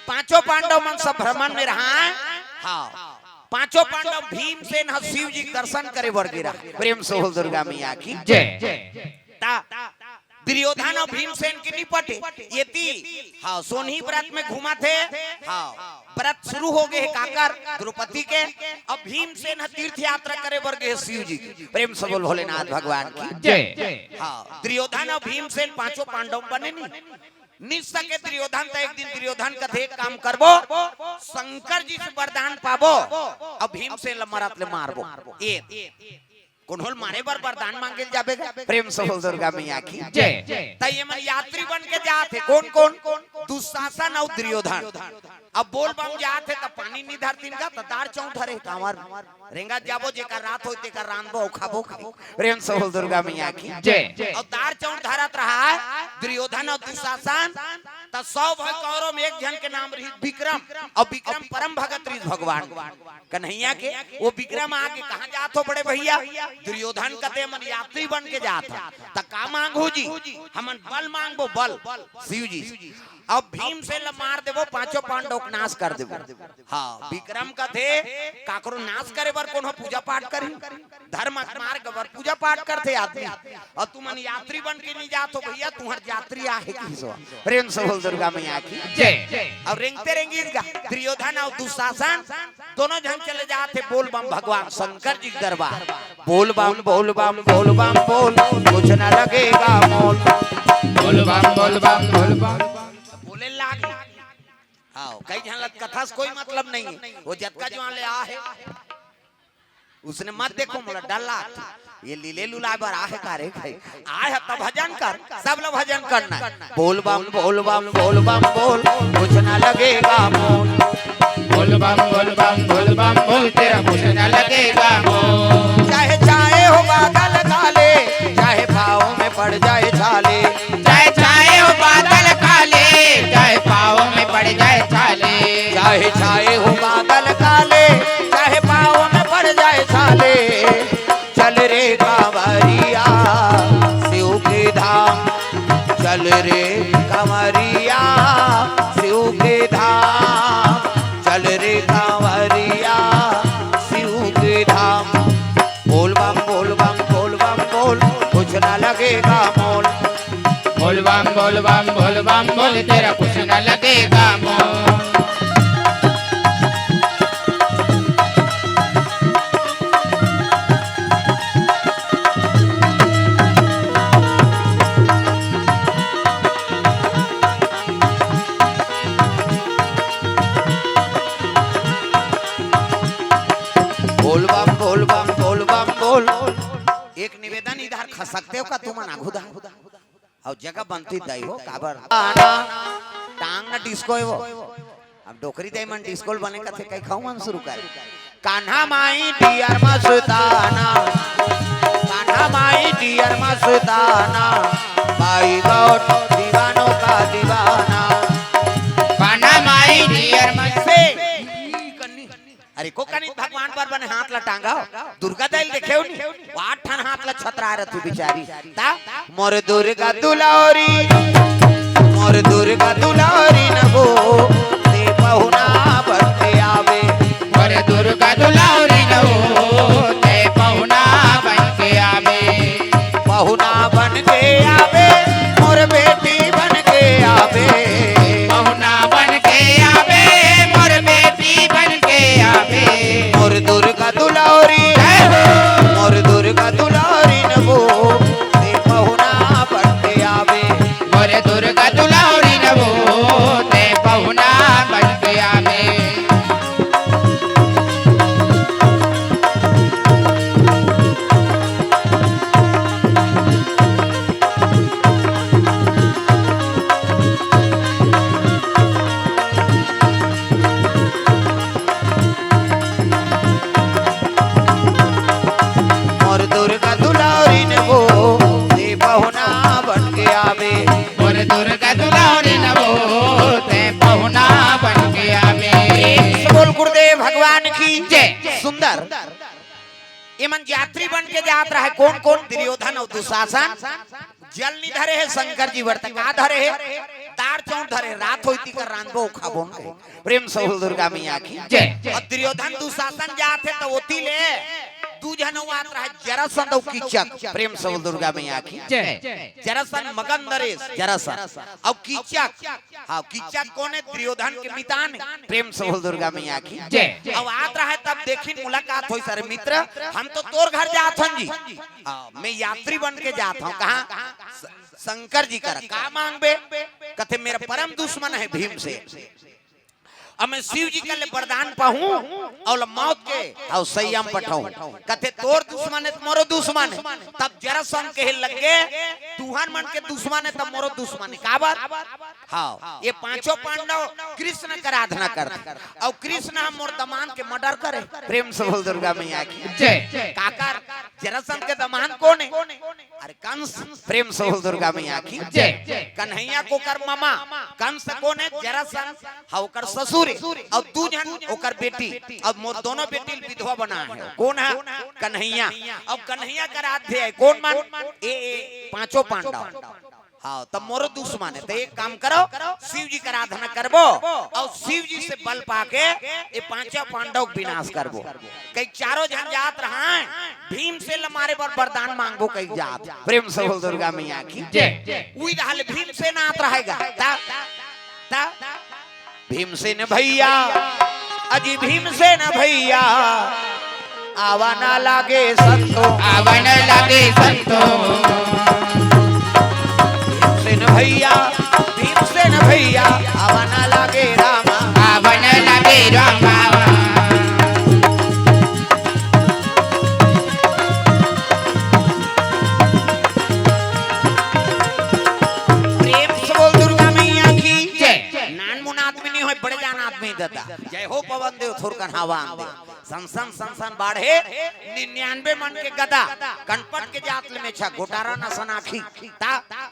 पांचों पांडव मन सब भ्रमण में रहा। हां, पांचों पांडव भीमसेन ह शिव जी के दर्शन करे बर गे रहा। प्रेम से बोल दुर्गा मैया की जय। ता दुर्योधन अउ भीमसेन के निपटे। एती, हां, सोनही व्रत में घूमत हे। हां, व्रत शुरू हो गे हे काकर? द्रौपदी के। अब भीमसेन ह तीर्थ यात्रा करे बर गे हे शिव जी के। प्रेम से बोल भोलेनाथ भगवान की जय। हां, दुर्योधन अउ भीमसेन पांचों पांडव बने नहीं। निस सके दुर्योधन, त एक दिन दुर्योधन कथे, "एक काम करबो, शंकर जी से वरदान पाबो, अब भीमसेन ल मरत ले मारबो।" ए, कोनो ल मारे बर वरदान मांगे ल जाबे गा? प्रेम से बोल दुर्गा मैया की जय। त ये मन यात्री बन के जात हे। कोन कोन? दुशासन अउ दुर्योधन। अब बोल बम जात हे त पानी नइ धरतिन गा, त दार चाउर धरे हे कांवर। रेंगत जाबो, जेकर रात होय तेकर रांधबो अउ खाबो कहि। प्रेम से बोल दुर्गा मैया की जय। अउ दार चाउर धरत रहा हे, दुर्योधन अउ दुशासन, त सौ भर कौरव में एक झन के नाम रहिस विक्रम, अउ विक्रम परम भगत रहिस भगवान कन्हैया के। वो विक्रम आगे कहाँ जात हो बड़े भैया? दुर्योधन कथे, "हमन यात्री बन के जात हन।" "त का मांगहू जी?" "हमन बल मांगबो, बल।" शिव जी। "अब भीमसेन ल मार देबो, पांचों पांडव के नाश कर देबो।" हाँ, विक्रम कथे, "काकरो नाश करे बर कोनो पूजा पाठ करही? धर्म मार्ग बर पूजा पाठ करथे आदमी। अउ तुमन यात्री बन के नइ जात हो भैया, तुम्हर यात्री आहे किसो।" प्रेम से बोल दुर्गा मैया की। जय। अउ रेंगते रेंगिस गा दुर्योधन अउ दुशासन दोनों झन चले जात हे बोल बम भगवान शंकर जी के दरबार। बोल बम, बोल बम, बोल बम, बोल, कुछ न लगेगा मोल। बोल बम, बोल बम, बोल बम। बोले लाग। हाँ, कई झन ल कथा से कोई मतलब नहीं है। वो जतका जुवार ले आ हे, उसने मत देखो, मोला डर लाग। ये लीले लुलाए बर आ हे का रे? आए ह त भजन कर, सब लोग भजन करना है। बोल बम, बोल बम, बोल बम, बोल, कुछ न लगेगा मोल। बोल बम, बोल बम, बोल बम, बोल, तेरा कुछ न लगेगा मोल। चाहे छाए हो बादल काले, चाहे पाँव में पड़ जाए छाले। चाहे छाए हो बादल काले, चाहे पाँव में पड़ जाए छाले। चाहे छाए हो बादल काले, चाहे पाँव में पड़ जाए छाले। चल रे कांवरिया शिव के धाम, चल रे कांवरिया शिव के धाम, चल रे कांवरिया शिव के धाम। बोल बम, बोल बम, बोल बम, बोल, कुछ ना लगेगा मोल। बोल बम, बोल बम, बोल बम, बोल, तेरा कुछ ना लगेगा मोल। बोल बम, बोल बम, बोल बम, बोल। एक निवेदन, इधर खसकते हो का तुमन आघू दा? अउ जगह बनती दाई हो, काबर? टांग न डिस्को हे वो। अब डोकरी दाई मन डिस्को ल बने कथे, कई खाऊ मन शुरू करे। कान्हा माई डियर मस्ताना, कान्हा माई डियर मस्ताना, बाई गॉड दीवानों का दीवाना। कान्हा माई डियर मस्ते। अरे, को कनी भगवान बर बने हाथ ला टांगा हो। दुर्गा दाई ल देखे हो नी? वो आठ ठन हाथ ला छतरा रही बिचारी। ता? मोर दुर्गा दुलारी, मोर दुर्गा दुलारी न वो, ते पहुना बन के आवे। मोर दुर्गा दुलारी न वो, ते पहुना बन के आवे। पहुना बन के आवे, मोर बेटी बन के आवे। पहुना बन के आवे, मोर बेटी बन के आवे। मोर दुर्गा दुलारी, जय हो। मोर दुर्गा दुलारी न वो, ते पहुना बन के आवे। मोर दुर्गा दुलारी न वो, ते पहुना बन के आवे। मोर दुर्गा दुलारी न वो, ते पहुना बन के आवे। मोर दुर्गा दुलारी न वो, ते पहुना बन के आवे। बोल गुरुदेव भगवान की जय। सुंदर। ये मन यात्री बन के जात रहे। कौन कौन? दुर्योधन अउ दुशासन। जल नी धरे हे शंकर जी बर, त का धरे हे? दार चाउर धरे, रात होई तिकर रांधबो खाबो न कहे। प्रेम से बोल दुर्गा मैया की जय। अउ दुर्योधन दुशासन जात हे त ओती ले दू झन अउ आत रहे, जरासंध अउ कीचक। प्रेम से बोल दुर्गा मैया की जय। जरासंध मगध नरेश, जरासंध अउ कीचक। हाँ, कीचक कोन हे? दुर्योधन के मितान हे। प्रेम से बोल दुर्गा मैया की जय। अउ आत रहे तब देखिन, मुलाकात होइस, "अरे मित्र, हम तो तोर घर जात हन जी।" हाँ, मैं यात्री बन के जात हूँ। कहाँ? स-, शंकर जी करा। का मांगबे? कथे, "मेरा परम दुश्मन है भीमसेन। अब मैं शिव जी के ले वरदान पाहूं अउ मौत के अउ संयम पठाऊं।" कथे, "तोर दुश्मन है त मोरो दुश्मन है।" तब जरासंध कहे लगे, "तुहर मन के दुश्मन है त मोरो दुश्मन है।" काबर? हाँ, ये पांचों पांडव कृष्ण के आराधना करथे अउ कृष्ण ह मोर दमांद के मर्डर करे। प्रेम से बोल दुर्गा मैया की जय। काकर? जरासंध के दमांद कोन हे? अरे कंस, प्रेम से बोल दुर्गा मैया की जय। कन्हैया के ओकर ममा, कंस कोन हे? जरासंध, हाँ, ओकर ससुर हे। अउ दू झन ओकर बेटी, अउ मोर दोनों बेटी ल विधवा बनाए हे। कोन हे? कन्हैया। अउ कन्हैया कर आराध्य हे कोन मन? ए, ए, पांचों पांडव। हाँ, त मोरो दुश्मन हे। त एक काम करो, शिव जी कर आराधना करबो अउ शिव जी से बल पाके ए पांचों पांडव के विनाश करबो। कई चारों झन जात रहय, भीमसेन ल मारे बर वरदान मांगबो कई जात। प्रेम से बोल दुर्गा मैया की जय। उही डाहर ले भीमसेन आत रहय गा। त, त भीमसेन भैया, अजी भीमसेन भैया, आवा ना लागे संतो। आवा ना लागे संतो। भीमसेन भैया, भीमसेन भैया, आवा ना लागे रामा। आवा ना लागे रामा। प्रेम से बोल दुर्गा मैया की जय। नानमुन आदमी नहीं होय, बड़े जान आदमी दादा। जय हो पवन देव, थोरकन हवा आन दे। सन सन, सन सन बाढ़े, निन्यानवे मन के गदा, कनपट के जात ले मेछा, गोटारन असन आँखी, त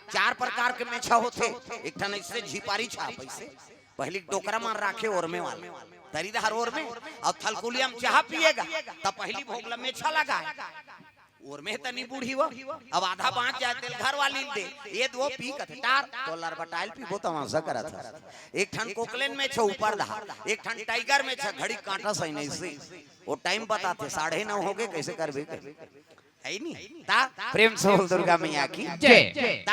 चार प्रकार के मेछा होथे, एक ठन अइसे झिपारी छाप अइसे, पहिली डोकरा मन राखे ओरमे वाला, तरी डहर ओरमे, अउ थलकुलिया म चाहा पिए गा, त पहिली भोग ल मेछा लगाय, ओरमे तनी बूढ़ी वो, अब आधा बाँच जाय तेला घरवाली ल दे, ए दो पी कथे, टार, तोला बताय ल पीबो तमासा करत हस। एक ठन कोकलेन मेछा ऊपर डहर, एक ठन टाइगर मेछा घड़ी कांटा सही नहीं से। वो टाइम बताथे, साढ़े नौ होगे, कइसे करबे? हे नी? त प्रेम से बोल दुर्गा मैया की जय। त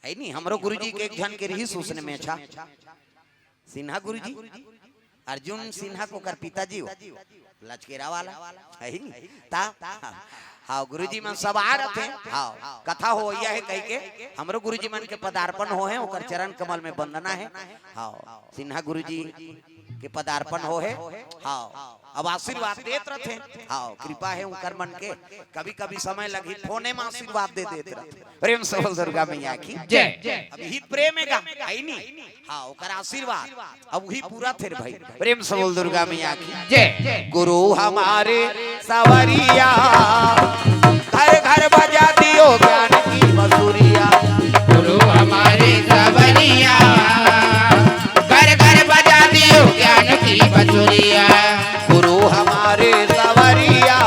हे नी, हमरो गुरुजी के एक झन के रिहिस उसने मेछा। सिन्हा गुरुजी, अर्जुन सिन्हा के ओकर पिताजी हो, लचकेरा वाला, हे नी? त, हाँ, गुरुजी मन सब आय रथे, हाँ, कथा होवइया हे कहिके, हमरो गुरुजी मन के पदार्पण होहे, ओकर चरण कमल में वंदना हे, हाँ, सिन्हा गुरुजी के पदार्पण होहे, हाँ, अब आशीर्वाद देत रथे, हाँ, कृपा हे उंकर मन के, कभी-कभी समय लगही, फोने में आशीर्वाद दे देत रथे। प्रेम से बोल दुर्गा मैया की जय। अभी ही प्रेम हे गा, हे नी? हाँ, ओकर आशीर्वाद, अब उही पूरा थे रे भाई। प्रेम से बोल दुर्गा मैया की जय। गुरु हमारे सवरिया, घर घर बजा दियो ज्ञान की बसुरिया। गुरु हमारे सवरिया, घर घर बजा दियो ज्ञान की बसुरिया। गुरु हमारे सवरिया,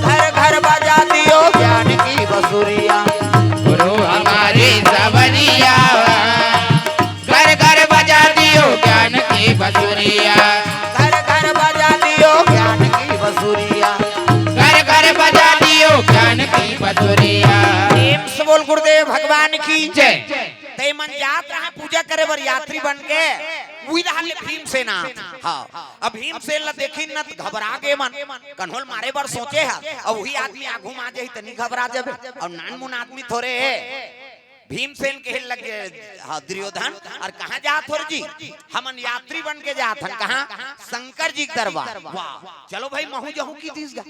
घर घर बजा दियो ज्ञान की बसुरिया। गुरु हमारे सवरिया, घर घर बजा दियो ज्ञान की बसुरिया। घर घर बजा दियो ज्ञान की बसुरिया। घर घर बजा दियो ज्ञान की बसुरिया। प्रेम से बोल गुरुदेव भगवान की जय। ते मन जात रहा पूजा करे बर यात्री बन के, उही डहर ले भीमसेन आत। हाँ, अब भीमसेन ला देखिन न त घबरा गे मन, कन्हो ल मारे बर सोचे हस, अब उही आदमी आगू म आ जाही त नी घबरा जाबे। अब नानमुन आदमी थोरे हे, भीमसेन कहे लगे, हाँ दुर्योधन, अउ कहाँ जात हो रे जी? हमन यात्री बन के जात हन। कहाँ? शंकर जी के दरबार। वाह, चलो भाई महूँ जाहूँ कहि दिस गा।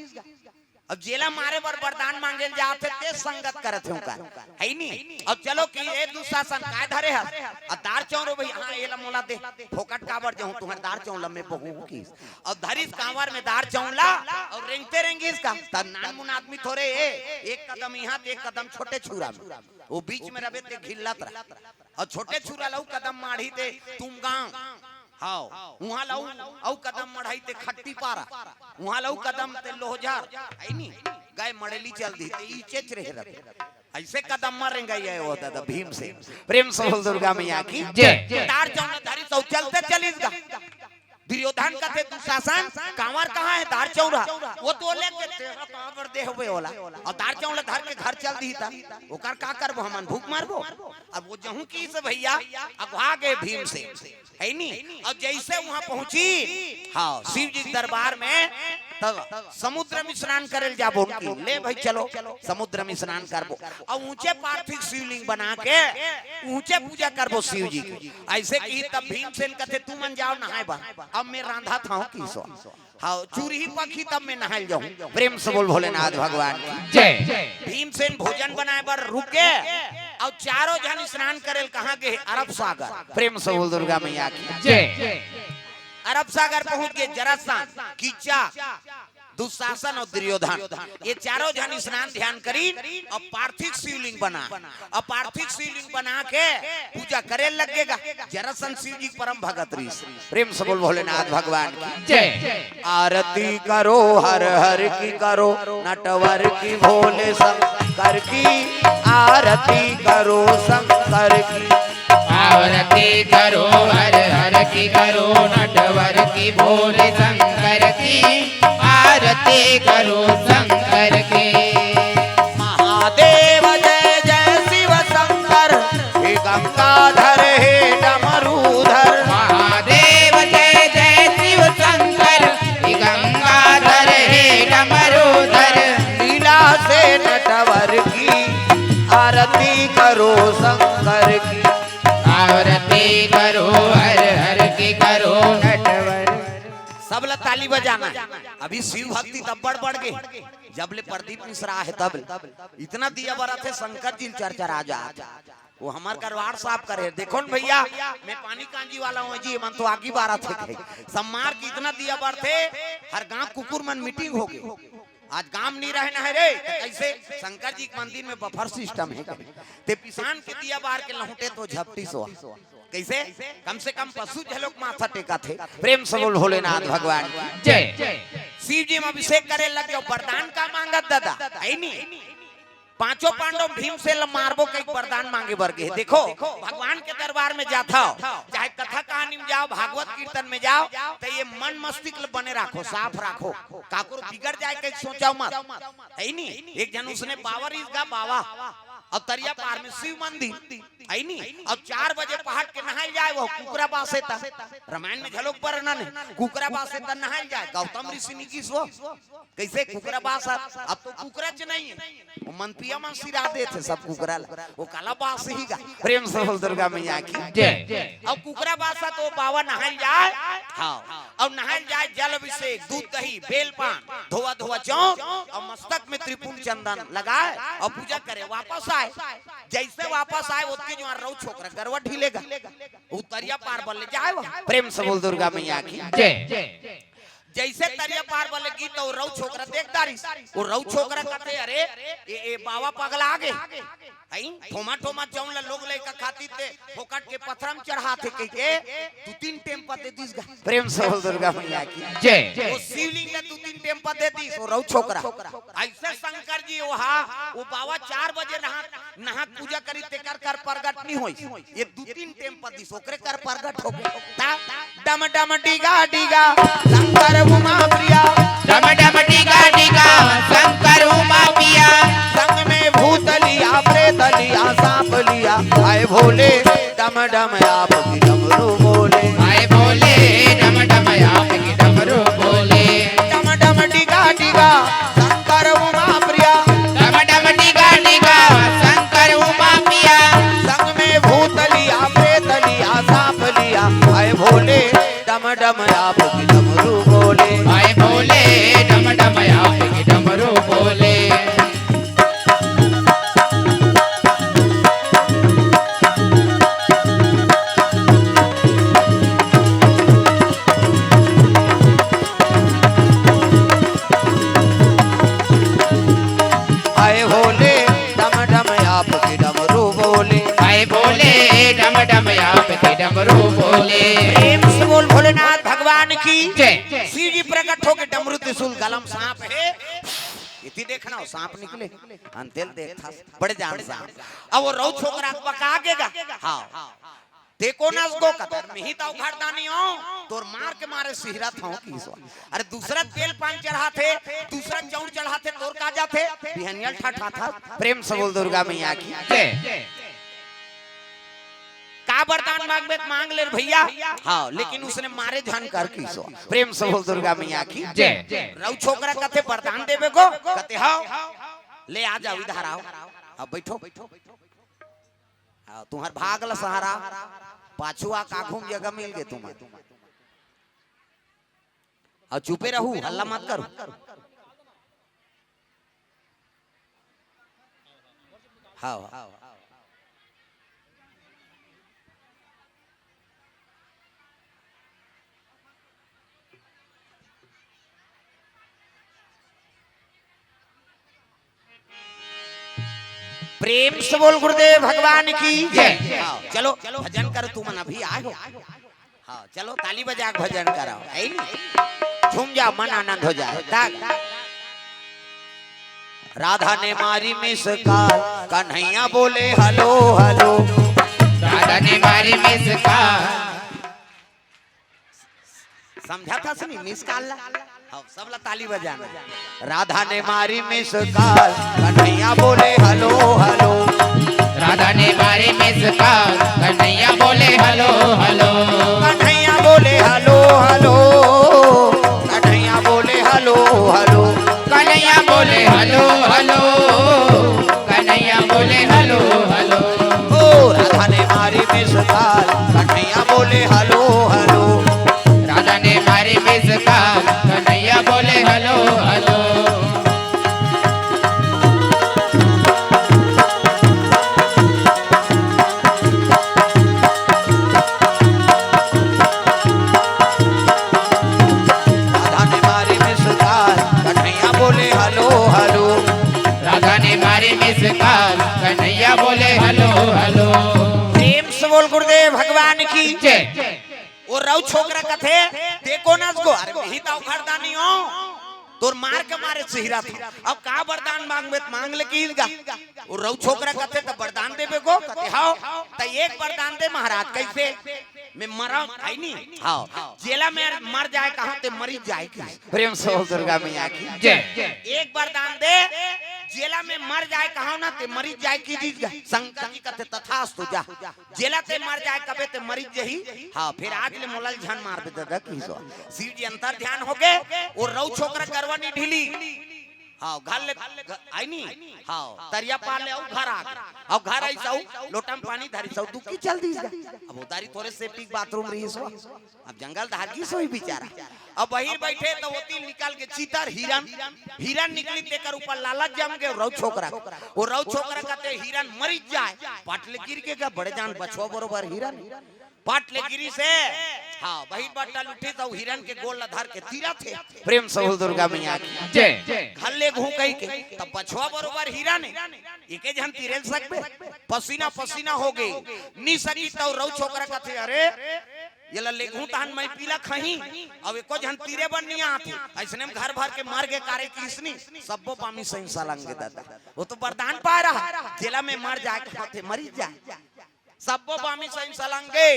अब जेला मारे बर वरदान मांगे ल जात हे, ते संगत करत हे उंकर, हे नी? अब चलो कि ए दुशासन काय धरे हस? अउ दार चाउर भई, हाँ, एला मोला दे, फोकट काबर जाहूँ, तुंहर दार चाउर ल मैं बहूँ किस। अउ धरिस कांवर में दार चाउर ला, अउ रेंगते रेंगिस का, त नानमुन आदमी थोरे ए, एक कदम इहाँ, एक कदम छोटे छुरा में, वो बीच में रबे ते घिल्लत रह। अउ छोटे छुरा ल अउ कदम माढ़ही ते तुमगांव, हाँ, उहाँ ल अउ, अउ कदम मढ़ही ते खट्टीपारा, उहाँ ल अउ कदम ते लोहझर, हे नी? गय मड़ेली चल दिही ते इचेच रहे रबे। अइसे कदम म रेंगइया हे वो दादा भीमसेन। प्रेम से बोल दुर्गा मैया की जय। दार चाउर ल धरिस अउ चलते चलिस गा। दुर्योधन कथे, दुशासन, कांवर कहाँ हे? दार चाउर ह। वो तो लेके तेरा कांवर दे हवे ओला। अउ दार चाउर ल धर के घर चल दिही त ओकर का करबो हमन? भूख मरबो? अब वो जहूँ किस भैया, अघवा गे भीमसेन, हे नी? अउ जइसे उहाँ पहुँचिस, हाँ, शिव जी के दरबार में, त समुद्र में स्नान करे ल जाबो उनकी। ले भाई चलो, समुद्र में स्नान करबो। अउ ऊंचे पार्थिव शिवलिंग बना के ऊंचे पूजा करबो शिव जी के। अइसे किस तब भीमसेन कथे, तुमन जाव नहाय बर, अब मैं रांधत हँव किसो। हाँ, चूरही पकही तब मैं नहाय ल जाहूँ। प्रेम से बोल भोलेनाथ भगवान की जय। भीमसेन भोजन बनाय बर रुक गे, अउ चारों झन स्नान करे ल कहाँ गे? अरब सागर। प्रेम से बोल दुर्गा मैया की जय। अरब सागर पहुँच गे, जरासंध, किच्चा, दुशासन अउ दुर्योधन, ये चारों झन स्नान ध्यान करिन अउ पार्थिव शिवलिंग बना, अउ पार्थिव शिवलिंग बना के पूजा करे लगेगा। जरासंध शिव जी के परम भगत रहिस। प्रेम से बोल भोलेनाथ भगवान की। जय। आरती करो हर हर की, करो नटवर की, भोले शंकर की। आरती करो शंकर की। आरती करो हर हर की, करो नटवर की, भोले शंकर की। आरती करो शंकर की। महादेव जय जय शिव शंकर, हे गंगाधर हे डमरूधर। महादेव जय जय शिव शंकर, हे गंगाधर हे डमरूधर। लीला से नटवर की, आरती करो शंकर की। आरती करो हर हर की, करो नटवर। सब ला ताली बजाना है। अभी शिव भक्ति तब बढ़ बढ़ गे, जब ले प्रदीप मिश्रा हे तब ले। इतना दिया बरत हे, शंकर जी ल चरचरा जात। वो हमर करवार साफ करे। देखो न भैया, मैं पानी कांजी वाला हूँ जी, मन तो आगी बारत हे। सम्मार की इतना दिया बरत हे, हर गांव कुकुर मन मीटिंग हो गे। आज गांव नहीं रहे ना है रे, तो कैसे? शंकर जी के मंदिर में बफर सिस्टम है। ते पिसान के दिया बार के लहुटे तो झपटी सो। कैसे? कम से कम पशु झलोक माथा टेका थे। प्रेम से बोल भोलेनाथ भगवान की। जय। शिव जी में अभिषेक करे लग जाओ, वरदान का मांगत दादा, है नी? पांचों पांडव भीमसेन ल मारबो कई वरदान मांगे बर गे। देखो, भगवान के दरबार में जाथव, चाहे कथा कहानी में जाओ, भागवत कीर्तन में जाओ, तो ये मन मस्तिष्क ल बने राखो, साफ राखो। काकरो बिगड़ जाए कई सोचव मत, है नी? एक झन उसने बाबा रिस गा बाबा, अउ तरिया पार में शिव मंदिर, है नी? अउ चार बजे पहाट के नहाय जाए, वो कुकरा बासे ता। रामायण में झलोक वर्णन है, कुकरा बासे ता नहाय जाए, गौतम ऋषि निकिस वो। कैसे कुकरा बासत? अब तो कुकरा च नहीं है, वो मनपिया मन सिरा देथे सब कुकरा ला। वो काला बासही गा। प्रेम से बोल दुर्गा मैया की। जय। अब कुकरा बासत, वो बाबा नहाय जाए। हाँ। अउ नहाय जाए, जल अभिषेक, दूध दही, बेल पान, धोवा धोवा चौक, अउ मस्तक में त्रिपुंड चंदन लगाए, अउ पूजा करे, वापस आए। जैसे वापस आए, ओतके जुआर रउ छोकरा गरवा ढीलेगा। उ तरिया पार बले जाए वो। प्रेम से बोल दुर्गा मैया की। जय। जैसे तरिया पार बले गिस तो रउ छोकरा देख डारिस। वो रउ छोकरा कथे, "अरे, ए, ए बाबा पगला गे।" हई, ठोमा ठोमा जौन ला लोग लइका खाती ते फोकट के पथरा म चढ़ाथे कहिके दू तीन टेम पा दे दिस गा। प्रेम से बोल दुर्गा मैया की। जय। वो शिवलिंग ला दू तीन टेम पा दे दिस, वो रउ छोकरा। ऐसे शंकर जी वहा, वो बाबा चार बजे नहा, नहा पूजा करी, तेकर कर प्रगट नहीं होई। ये दू तीन टेम पा दिस, ओकरे कर प्रगट हो गे। ता डम डम डिगा डिगा शंकर उमा प्रिया। डम डम डिगा डिगा शंकर उमा प्रिया। संग में भूत लिया, प्रेत लिया, सांप लिया। आए भोले डम डम आप की डमरू बोले। आए भोले डम डम आप की डमरू बोले। डम डम डिगा डिगा शंकर उमा प्रिया। डम डम डिगा डिगा शंकर उमा प्रिया। संग में भूत लिया, प्रेत लिया, सांप लिया। आए भोले डम डम आप की डमरू बोले। आए भोले डम डम आप की डमरू बोले। आए भोले डम डम आप की डमरू बोले। आए भोले डम डम आप की डमरू बोले। प्रेम से बोल भोलेनाथ भगवान की। जय। शिव जी प्रकट होके डमरू त्रिशूल गला म सांप हे। इति देखना हो, सांप निकले। अंतेल देख था, बड़े जान सांप। अब वो रउ छोकरा बका गेगा। हाँ। ते कोन अस गो कतर, मिही त उघरदानी हो, तोर मार के मारे सिहरत हो किसो। अरे दूसरा तेल पान चढ़ाथे, दूसरा चाउर चढ़ाथे, तोर का जाथे, बिहनिया ल ठठाथा। प्रेम से बोल दुर्गा मैया की। जय। का वरदान मांगबे त मांग ले रे भैया। हाँ, लेकिन उसने मारे झन कर किसो। प्रेम से बोल दुर्गा मैया की। जय। रउ छोकरा कथे वरदान देबे गो, कथे हाँ। ले आ जाओ, इधर आओ। अब बैठो। हाँ, तुम्हर भाग ल सहारा, पाछू आ का घूम जगह मिल गे तुम्हर। अउ चुपे रहू, हल्ला मत करू। हाँ, हाँ। प्रेम से बोल गुरुदेव भगवान की जय। हाँ, चलो भजन करो, तुमन अभी आए हो। हाँ, चलो ताली बजा के भजन कराओ, है नी? झूम जाओ, मन आनंद हो जाए। तक राधा ने मारी मिस कॉल, कन्हैया बोले हेलो हेलो। राधा ने मारी मिस कॉल। समझा था सुनी मिस कॉल ला? हाँ, सब ला ताली बजाना। राधा ने मारी मिस कॉल, कन्हैया बोले हेलो हेलो। राधा ने मारी मिस कॉल, कन्हैया बोले हेलो हेलो। कन्हैया बोले हेलो हेलो। कन्हैया बोले हेलो हेलो। कन्हैया बोले हेलो हेलो। कन्हैया बोले हेलो हेलो। ओ राधा ने मारी मिस कॉल, कन्हैया बोले हेलो हेलो। राधा ने मारी मिस कॉल, कन्हैया बोले हेलो हेलो। राधा ने मारी मिस कॉल, कन्हैया बोले हेलो हेलो। राधा ने मारी मिस कॉल, कन्हैया बोले हेलो हेलो। प्रेम से बोल गुरुदेव भगवान की जय। वो रउ छोकरा कथे, देखो ना उसको, अरे वही तो उखड़दानी हो, तोर मार के मारे सिहरत हो। अब का वरदान मांगबे त मांग ले कीस गा। वो रउ छोकरा कथे त वरदान देबे गो, कथे हव। त एक वरदान दे महाराज, कइसे? मैं मरा, है नी? हव। जेला मैं मर जाए कहा ते मरी जाए की। प्रेम से बोल दुर्गा मैया की जय। एक वरदान दे, जेला मैं मर जाए कहा ना ते मरी जाए की। शंकर जी कथे तथास्तु, जा। जेला ते मर जाए कबे ते मरी जही। हाँ, फिर आज ले मोला झन मारबे दादा की सो। शिव जी अंतर ध्यान हो गए, वो रउ छोकरा गरवा नी ढीली। हाँ, घर ले, घ-, आई नी। हाँ, तरिया पार ले अउ घर आ गए। अउ घर आई सउ, लोटा में पानी धरी सउ, दुखी चल दी। अब उधारी थोरे सेप्टिक बाथरूम रही सो। अब जंगल धार गिस होही बेचारा। अब बहिर बइठे त ओती निकल के चीता हिरन, हिरन निकली तेकर ऊपर लालच जम गे रउ छोकरा। वो रउ छोकरा कथे हिरन मरिच जाए, पट ले गिर गे गा बड़े जान बछवा बरोबर हिरन। पट ले गिरी से, हाँ, बहिर बट्टा लुठी त हिरन के गोड़ ला धर के तीरथे। प्रेम से बोल दुर्गा मैया की जय। घर ले घू कही के, त बछवा बरोबर हिरन हे, एके झन तीरे ल सकबे, पसीना पसीना हो गे, नी सकी त रउ छोकरा कथे, अरे, एला लेगहूं तहन मैं पीला खही, अउ एको झन तीरे बर नी आथे। अइसने में घर भर के मर गे कारे किसनी, सब्बो बामी सही सलंगे दादा। वो तो वरदान पाए रहा, जेला में मर जाए, कहाथे मरी जाए। सब्बो बामी सही सलंगे,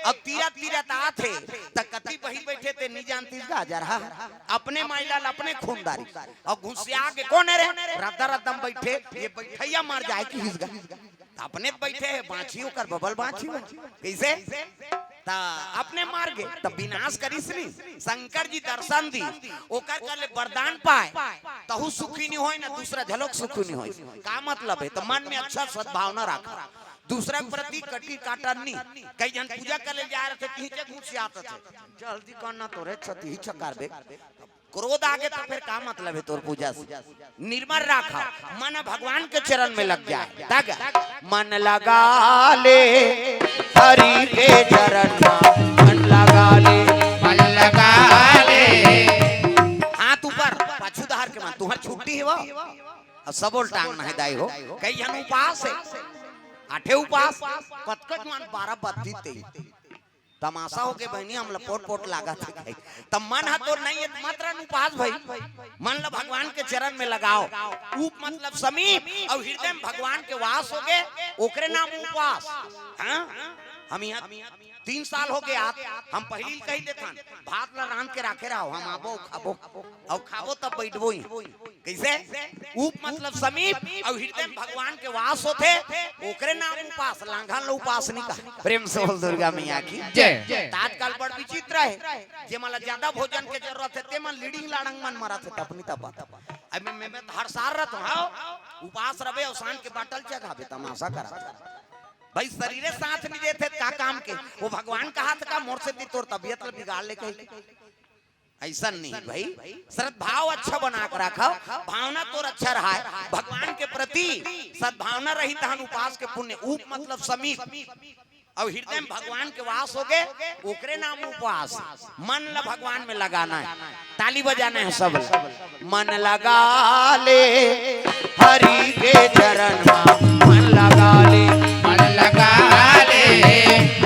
अब तीरत तीरत आथे, त कति बहिर बइठे ते नी जानतिस गा जरहा। अपने माईलाल अपने खूनदारी, अउ घुसिया के कोन रे, रद्दा रद्दा में बइठे, ये बइठइया मर जाए किहिस गा। त अपने त बइठे हे, बांची ओकर बबल बांची हो। कइसे? त अपने मर गे, त विनाश करिस नी। शंकर जी दर्शन दी, ओकर कर ले वरदान पाए, तहू सुखी नी होय ना, दूसरा झलोक सुखी नी होय। का मतलब हे? त मन में अच्छा सद्भावना राखा, दूसरा के प्रति कटी काटा नी। कई झन पूजा करे जा रहे थे, कहीं से घुसियात थे, जल्दी करना तोरे छती ही छकार बे। क्रोध आगे त फिर का मतलब हे तोर पूजा से? निर्मल राखा, मन भगवान के चरण में लग जाए। तग मन लगा ले हरि के चरण में, मन लगा ले। मन लगा ले। हाथ ऊपर, पाछू डहर के मन, तुहर छुट्टी हे वो। अब सबोल टांग नहीं दाई हो, कई झन उपास हे, आठे उपास, कतकच मन बारह बत्ती तेईस। तमाशा हो गे बहिनी, हमला पोट पोट लागत हे। त मन ह तो नहीं हे, मत रन उपास भाई, मन ल भगवान के चरण में लगाओ। उप मतलब समीप, अउ हृदय में भगवान के वास हो गे, ओकरे नाम उपास। हाँ, हम यहाँ तीन साल हो गे आत, हम पहिली कही देथन, भात ल रांध के राखे रहो, हम आबो खाबो, अउ खाबो तब बइठबो ही। कइसे? उप मतलब समीप, अउ हृदय में भगवान के वास होथे, ओकरे नाम उपास, लांघन ल उपास नी कहा। प्रेम से बोल दुर्गा मैया की जय। त आजकल बड़ विचित्र हे, जे मन ल ज्यादा भोजन के जरूरत हे, ते मन लीडिंग लाड़ंग मन मरत हे, तपनी तपत। अब मैं, मैं, मैं हर साल रहत हूँ, हाँ? उपास रबे अउ सान के बाटल चघाबे, तमाशा करत हे। भाई, शरीरे साथ नी देथे, का काम के? वो भगवान कहाथे का मोर सेती तोर तबियत ल बिगाड़ ले कही? अइसन नहीं भाई, सद्भाव अच्छा बना के रखव, भावना तोर अच्छा रहाय, भगवान के प्रति सद्भावना रही तहन उपास के पुण्य। उप मतलब समीप, अउ हृदय में भगवान के वास होगे, ओकरे नाम उपवास। मन ला भगवान में लगाना हे, ताली बजाना हे सब ला। मन लगा ले हरि के चरण मा, मन लगा ले। मन लगा ले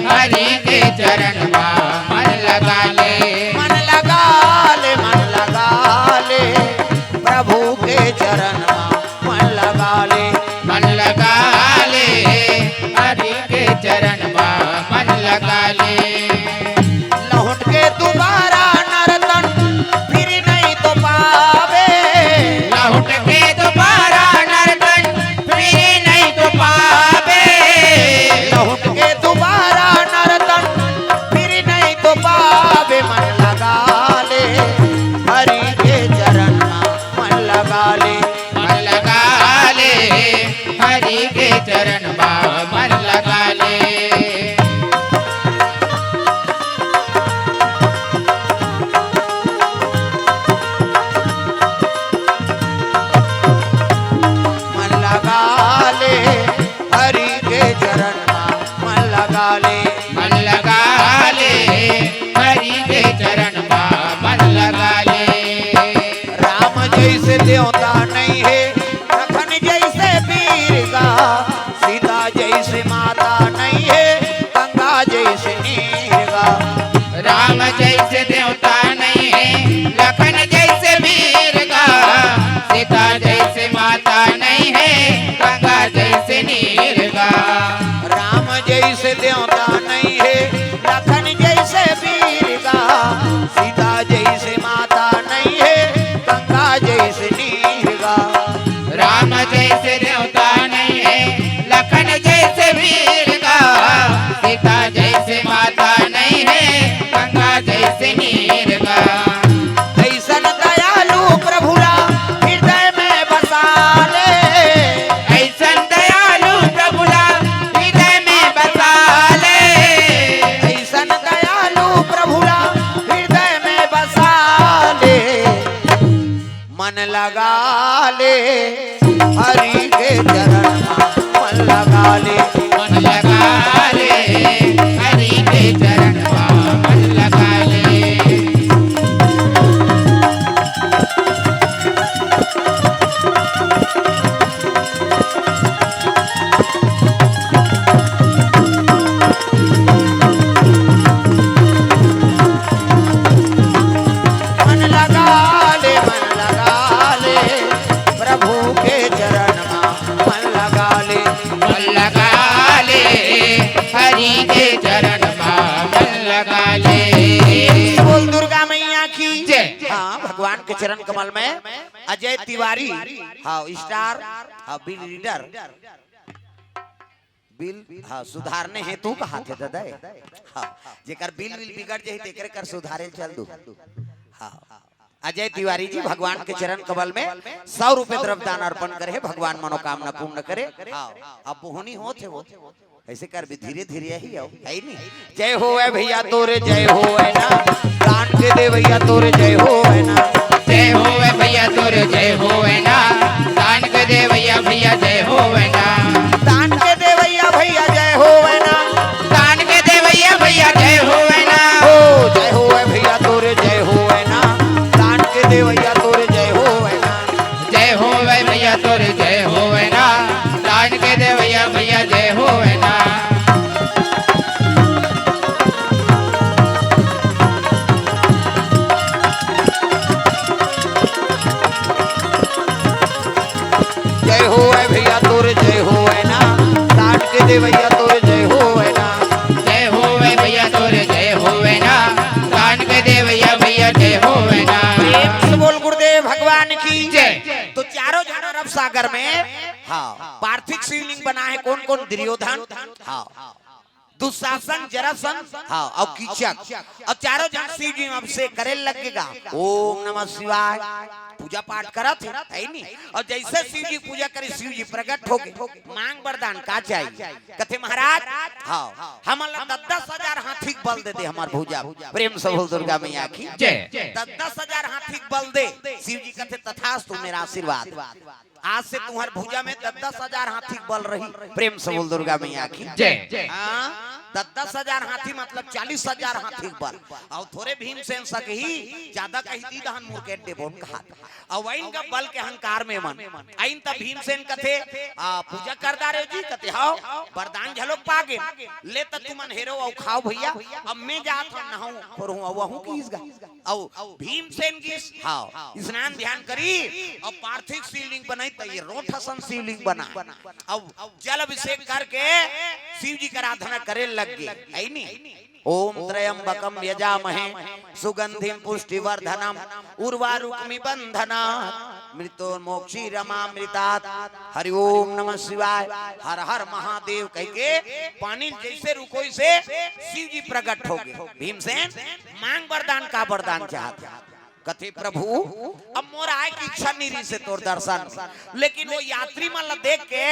हरि के चरण मा, मन लगा ले। मन लगा ले, मन लगा ले प्रभु के चरण मा, मन लगा ले। मन लगा ले हरि के चरण मा, मन लगा ले। लहुट के दुबारा नरतन फिर नहीं तो पावे। लहुट के दुबारा नरतन फिर नहीं तो पावे। लहुट के दुबारा नरतन फिर नहीं तो पावे। मन लगा ले हरि के चरण मा, मन लगा ले। मन लगा ले हरि के चरण मा, मन लगा ले। मन लगा ले हरि के चरण मा, मन लगा ले। मन लगा ले हरि के चरण मा, मन लगा ले। राम जइसे देवता नइ हे, लखन जइसे वीर गा, सीता जइसे माता नइ हे, गंगा जइसे नीर गा। राम जइसे देवता नइ हे, लखन जइसे वीर गा, सीता जइसे माता नइ हे, गंगा जइसे नीर गा। राम जइसे देवता नइ हे, लखन जइसे वीर गा, सीता जइसे माता नइ हे, गंगा जइसे नीर गा। राम जइसे देवता नइ हे, लखन जइसे वीर गा, सीता जइसे माता नइ हे, गंगा जइसे नीर गा। अइसन दयालु प्रभु ला हृदय में बसा ले। अइसन दयालु प्रभु ला हृदय में बसा ले। अइसन दयालु प्रभु ला हृदय में बसा ले। मन लगा ले हरि के चरण मा, मन लगा ले। मन लगा ले हरि के चरण मा, मन लगा ले। मन लगा ले, मन लगा ले प्रभु के चरण मा, मन लगा ले। मन लगा ले हरि के चरण मा, मन लगा ले। बोल दुर्गा मैया की जय। हाँ, भगवान के चरण कमल में अजय तिवारी, हाँ, स्टार, हाँ, बिल रीडर, बिल, हाँ, सुधारने हेतु कहाथे दादा। हाँ, जेकर बिल विल बिगड़ जाही, तेकरे कर सुधारे चल दू। हाँ, अजय तिवारी जी भगवान के चरण कमल में सौ रुपए द्रव्य दान अर्पण करे हे, भगवान मनोकामना पूर्ण करे। हाँ, अब बोहनी होत हे वो। अइसे कर भी धीरे धीरे ही आओ, हे नी? जय होवय भइया तोरे जय होवय ना, दान के देवइया तोरे जय होवय ना। जय होवय भइया तोरे जय होवय ना, दान के देवइया भइया जय होवय ना। दान के देवइया भइया जय होवय ना। दान के देवइया भइया जय होवय ना। ओ जय होवय भइया तोरे जय होवय ना, दान के देवइया तोरे जय होवय ना। जय होवय भइया तोरे जय होवय ना, दान के देवइया भइया जय होवय ना। जय होवय भइया तोरे जय होवय ना, दान के देवइया तोरे जय होवय ना। जय होवय भइया तोरे जय होवय ना, दान के देवइया भइया जय होवय ना। प्रेम से बोल गुरुदेव भगवान की जय। तो चारों झन अरब सागर में, हाँ, पार्थिव शिवलिंग बना हे। कौन कौन? दुर्योधन, हाँ, दुशासन, जरासंध, हाँ, अउ कीचक। अउ चारों झन शिव जी में अभिषेक करे लगगे गा। ओम नमः शिवाय। पूजा पाठ करत हे, हे नी? अउ जइसे शिव जी पूजा करे, शिव जी प्रकट होगे। मांग वरदान का चाहिए? कथे महाराज, हाँ, हमन ला दस दस हजार हाथी के बल दे दे हमर भुजा। प्रेम से बोल दुर्गा मैया की जय। दस दस हजार हाथी के बल दे। शिव जी कथे तथास्तु, मेरा आशीर्वाद। आज से तुम्हर भुजा में दस दस हजार हाथी के बल रही। प्रेम से बोल दुर्गा मैया की जय। हाँ। त दस हजार हाथी मतलब चालीस हजार हाथी के बल। अउ थोरे भीमसेन सके ही, जादा कहि दी दहन मुरकेट देबोन कहात। अउ वइन का बल के अहंकार में मन। अइन त भीमसेन कथे, "आ, पूजा कर डारेव जी?" कथे, "हव।" "बरदान झलोक पागे?" "ले त तुमन हेरो अउ खाव भइया, अब मैं जात हंव, नहाहूं, खोरहूं, अउ वहूं किहिस गा।" अउ भीमसेन गिस, हव, स्नान ध्यान करिस, अउ पार्थिव शिवलिंग बनाइस, त ये रोंठ असन शिवलिंग बनाय। अउ जल अभिषेक करके शिव जी के आराधना करे लग गे, हइ नी? "ओम त्र्यंबकम यजामहे सुगंधिम पुष्टिवर्धनम उर्वारुकमिव बंधनात् मृत्योर्मोक्षीयमामृतात्। हरि ओम नमः शिवाय, हर हर महादेव" कहिके पानी जइसे रुकोइस शिव जी प्रगट होगे। "भीमसेन, मांग बरदान, का बरदान चाहत हस?" कथे, "प्रभु, अब मोर आय के इच्छा नइ रिहिसे तोर दर्शन में, लेकिन ओ यात्री मन ला देख के,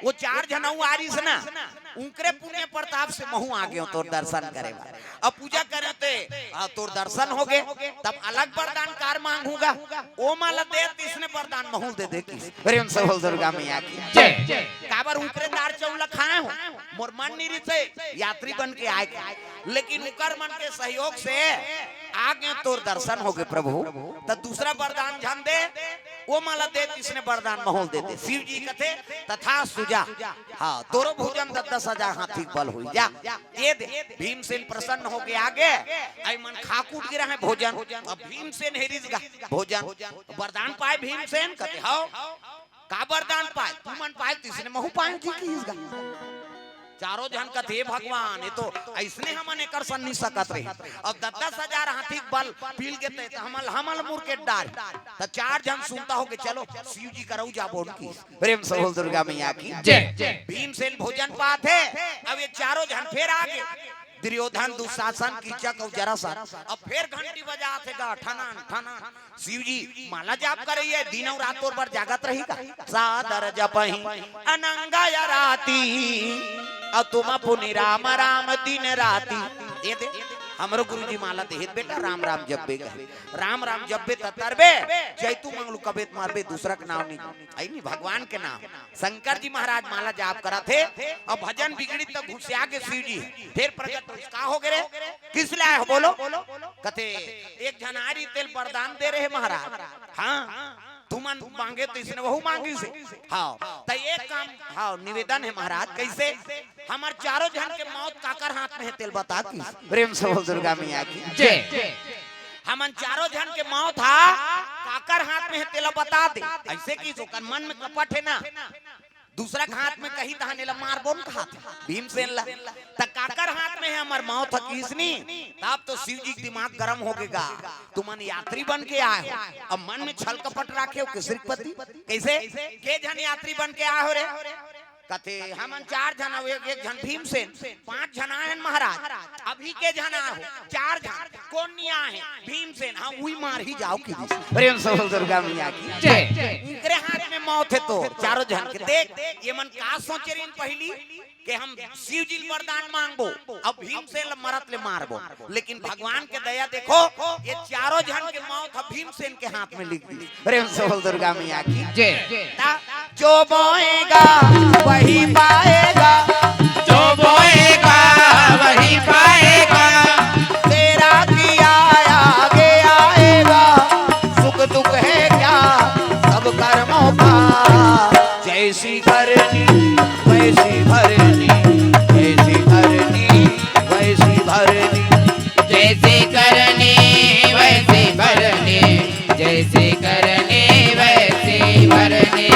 ओ चार झन अउ आ रिहिस ना, उंकरे पुण्य प्रताप से महूं आ गेंव तोर दर्शन करे बर। अब पूजा करेंव ते, आ, तोर दर्शन होगे, तब अलग बरदान का मांगहूं गा, ओमन ला दे, तइसने बरदान महूं ल दे दे" किहिस। प्रेम से बोल दुर्गा मैया की जय। काबर उंकरे दार चाउर ला खाय हंव, मोर मन नइ रिहिसे यात्री बन के आय के, लेकिन उंकर मन के सहयोग से आ गेंव, तोर दर्शन होगे प्रभु, त दूसरा बरदान झन दे, ओमन ला दे, तइसने बरदान महूं ल दे दे। शिव जी कथे, "तथास्तु, जा।" हव, तोरो भोजन दस दस हजार हाथी के बल होही, जा, ये दे। भीमसेन प्रसन्न होके आगे, अइ मन खा कूट गे रहय भोजन। अब भीमसेन हेरिस गा भोजन, बरदान पाय भीमसेन, कथे, "हव।" "का बरदान पाय?" "तुमन पाय तइसने महूं पायेंव जी," किहिस गा। चारों झन कथे, "हे भगवान, ये तो अइसने हमन एकर सन नइ सकत रहे। अब दस दस हजार हाथी के बल पील गे ते, त हमन, हमन ल मुरकेट डारही।" त चार झन सुनता होगे, "चलो, शिव जी करा जाबोन" किहिस। प्रेम से बोल दुर्गा मैया की जय। भीमसेन भोजन पाथे, अब ये चारों झन फेर आगे, दुर्योधन, दुशासन, कीचक अउ जरासंध। अब फेर घंटी बजाथे गा, ठनन ठनन। शिव जी माला जाप करइया, दिन अउ रात तोर बर जागत रही का? सादर जपहि अनंग अराती, अउ तुम पुनि राम राम दिन राती। ये दे, हमरो गुरुजी माला देहिस बेटा, राम राम जपबे कहे। राम राम जपबे त तरबे, जइतू मंगलू कबे त मरबे, दूसरा के नाव नइ, हइ नी, भगवान के नाव। शंकर जी महाराज माला जाप करत हे, अउ भजन बिगड़ी त घुसिया गे शिव जी। फेर प्रगट होइस, "का होगे रे? किस ले आय हो, बोलो?" कथे, "एक झन आय रिहिस, तेला बरदान दे रहेंव महाराज।" "हव, तुमन मांगेव तइसने वहू मांगिस हे।" "हव, त एक काम, हव, निवेदन हे महाराज।" "कइसे?" "हमर चारों झन के मौत काकर हाथ में हे, तेला बता" किहिस। प्रेम से बोल दुर्गा मैया की जय। "हमन चारों झन के मौत ह काकर हाथ में हे, तेला बता दे।" अइसे किहिस, ओकर मन में कपट हे ना, दूसरा के हाथ में कही तहन एला मारबोन कहाथे भीमसेन ला। "त काकर हाथ में हे हमर मौत ह?" किहिस नी, तब तो शिव जी के दिमाग गरम होगे गा। "तुमन यात्री बन के आय हो, अब मन में छल कपट राखे हो, केसरी के प्रति कइसे?" "के झन यात्री बन के आय हो रे?" कथे, "हमन चार झन अउ एक, एक झन भीमसेन, पांच झन आय हन महाराज।" "अभी के झन आय हो?" "चार झन।" "कोन नइ आय हे?" "भीमसेन।" "हव, उही मारही जाव" किहिस। प्रेम से बोल दुर्गा मैया की जय। उंकरे हाथ में मौत हे तो चारों झन के। देख, ये मन का सोचे रहिन पहिली के हम शिव जी ल वरदान मांगबो, अब भीमसेन ल मरत ले मारबो, लेकिन भगवान के दया देखो, ये चारों झन के मौत ह भीमसेन के हाथ में लिख दिस। प्रेम से बोल दुर्गा मैया की जय। ता जो बोएगा वही पाएगा, जो बोएगा वही पाएगा। तेरा किया आगे आएगा, सुख दुख है क्या सब कर्मों का। जैसी करनी वैसी भरनी, जैसी करनी वैसी भरनी। जैसी करनी वैसी भरनी, जैसी करनी वैसी भरनी।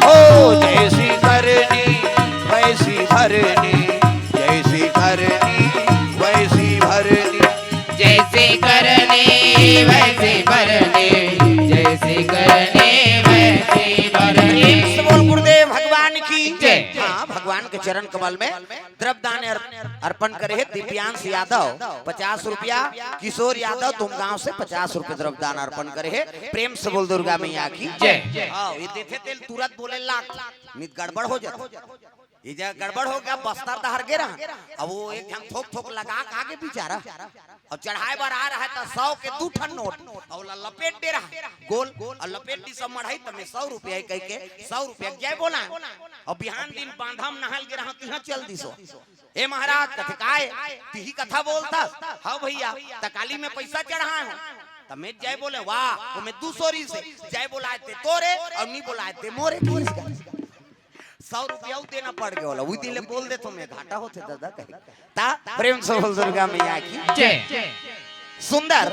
ओ जैसी करनी वैसी भरनी, जैसी करनी वैसी भरनी। जैसी करनी वैसी भरनी, जैसी करनी वैसी भरनी। प्रेम से बोल गुरुदेव भगवान की जय। हाँ, भगवान के चरण कमल में द्रव्यदान अर-, अर्पण करे हे दिव्यांश यादव, पचास रुपया, किशोर यादव तुमगांव से पचास रुपया द्रव्यदान अर्पण करे हे। प्रेम से बोल दुर्गा मैया की जय। हाँ, ये देखे तेल तुरंत बोले लाख, नित गड़बड़ हो जाता। ये जगह गड़बड़ हो गया, बस्तर डहर गे रहा। अब वो एक झन थोक थोक लगा के आगे बिचारा, अब चढ़ाए बर आ रहा है तो सौ के दू ठन नोट, और ओला लपेट दे रहा है गोल, और लपेट दी सब मढ़ई, त मैं सौ रुपया कह के सौ रुपया जय बोला। और बिहान दिन बांधा म नहाल गे रहा, तिहा चल दिसो। ए महाराज, कथे काय तिही कथा बोलता? हाँ भैया, त काली में पैसा चढ़ाए हो। त मैं जय बोले, वाह, तो मैं दूसरी से जय बोलाए ते तोरे और नी बोलाए ते मोरे। सौ रुपया देना पड़ गया होला, उही दिन ले बोल दे तो मैं घाटा होते दादा कहे। ता प्रेम से बोल दुर्गा मैया की जय। सुंदर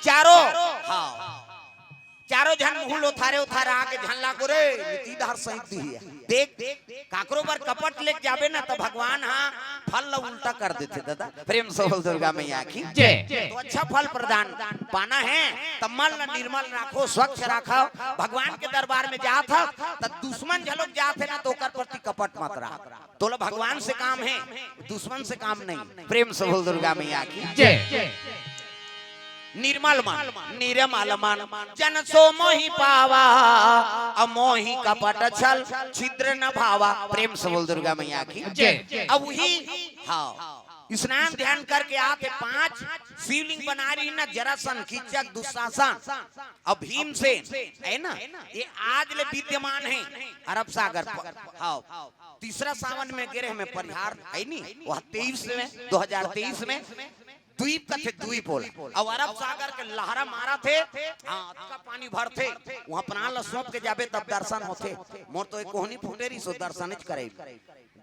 चारों, हाँ, चारों झन मुँह लोथारे उथारे आके झन लागो रे, नीति धार सहित दी है। देख, काकरो बर कपट लेके जाबे ना, त भगवान हा फल ला उल्टा कर देथे दादा। प्रेम से बोल दुर्गा मैया की जय। तो अच्छा फल प्रदान पाना है, त मन ला निर्मल राखो, स्वच्छ राखो। भगवान के दरबार में जात ह, त दुश्मन झलोक जात है ना, तो ओकर प्रति कपट मत रख। तोला भगवान से काम है, दुश्मन से काम नहीं। प्रेम से बोल दुर्गा मैया की जय। निर्मल मन, निर्मल मन, जन सो मोहि पावा, अमोहि कपट छल छिद्र न भावा। प्रेम से बोल दुर्गा मैया की जय। अब वही, हाँ, स्नान ध्यान करके आके पांच शिवलिंग बना रही ना, जरासंध, कीचक, दुशासन, अब भीमसेन, है ना, ये आज ले विद्यमान है अरब सागर पर। हाँ, तीसरा सावन में गे रहे हमें परिहार, है नी, वह तेईस में, दो हजार तेईस में, द्वीप कथे, द्वीप बोला। अब अरब सागर के लहरा मारा थे, हाँ, अतका पानी भरथे, वहाँ प्राण ला सौंप के जाबे तब दर्शन होथे। मोर तो एक कोहनी फूटे रही सो दर्शन च करे।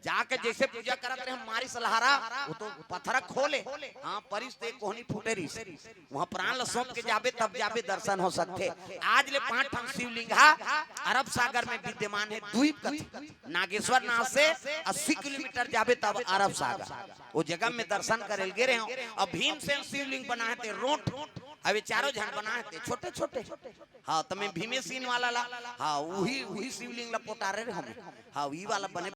जाके जैसे पूजा करत रहे हम मारिस लहरा, वो तो पत्थर खोले, हाँ, परिस ते कोहनी फूटे रही। वहाँ प्राण ला सौंप के जाबे तब जाबे दर्शन हो सकथे। आज ले पांच ठन शिवलिंग हा अरब सागर में विद्यमान है, द्वीप कथे। नागेश्वर नाथ से अस्सी किलोमीटर जाबे तब अरब सागर, वो जगह में दर्शन करे ल गे रहे हो। अब भीमसेन शिवलिंग बनाए थे रोट, अब ये चारों झन बनाए थे छोटे छोटे। हाँ, त मैं भीमेसीन वाला ला, हाँ, वही, वही शिवलिंग ला पोटारे रहे हम। हाँ, वही वाला बने।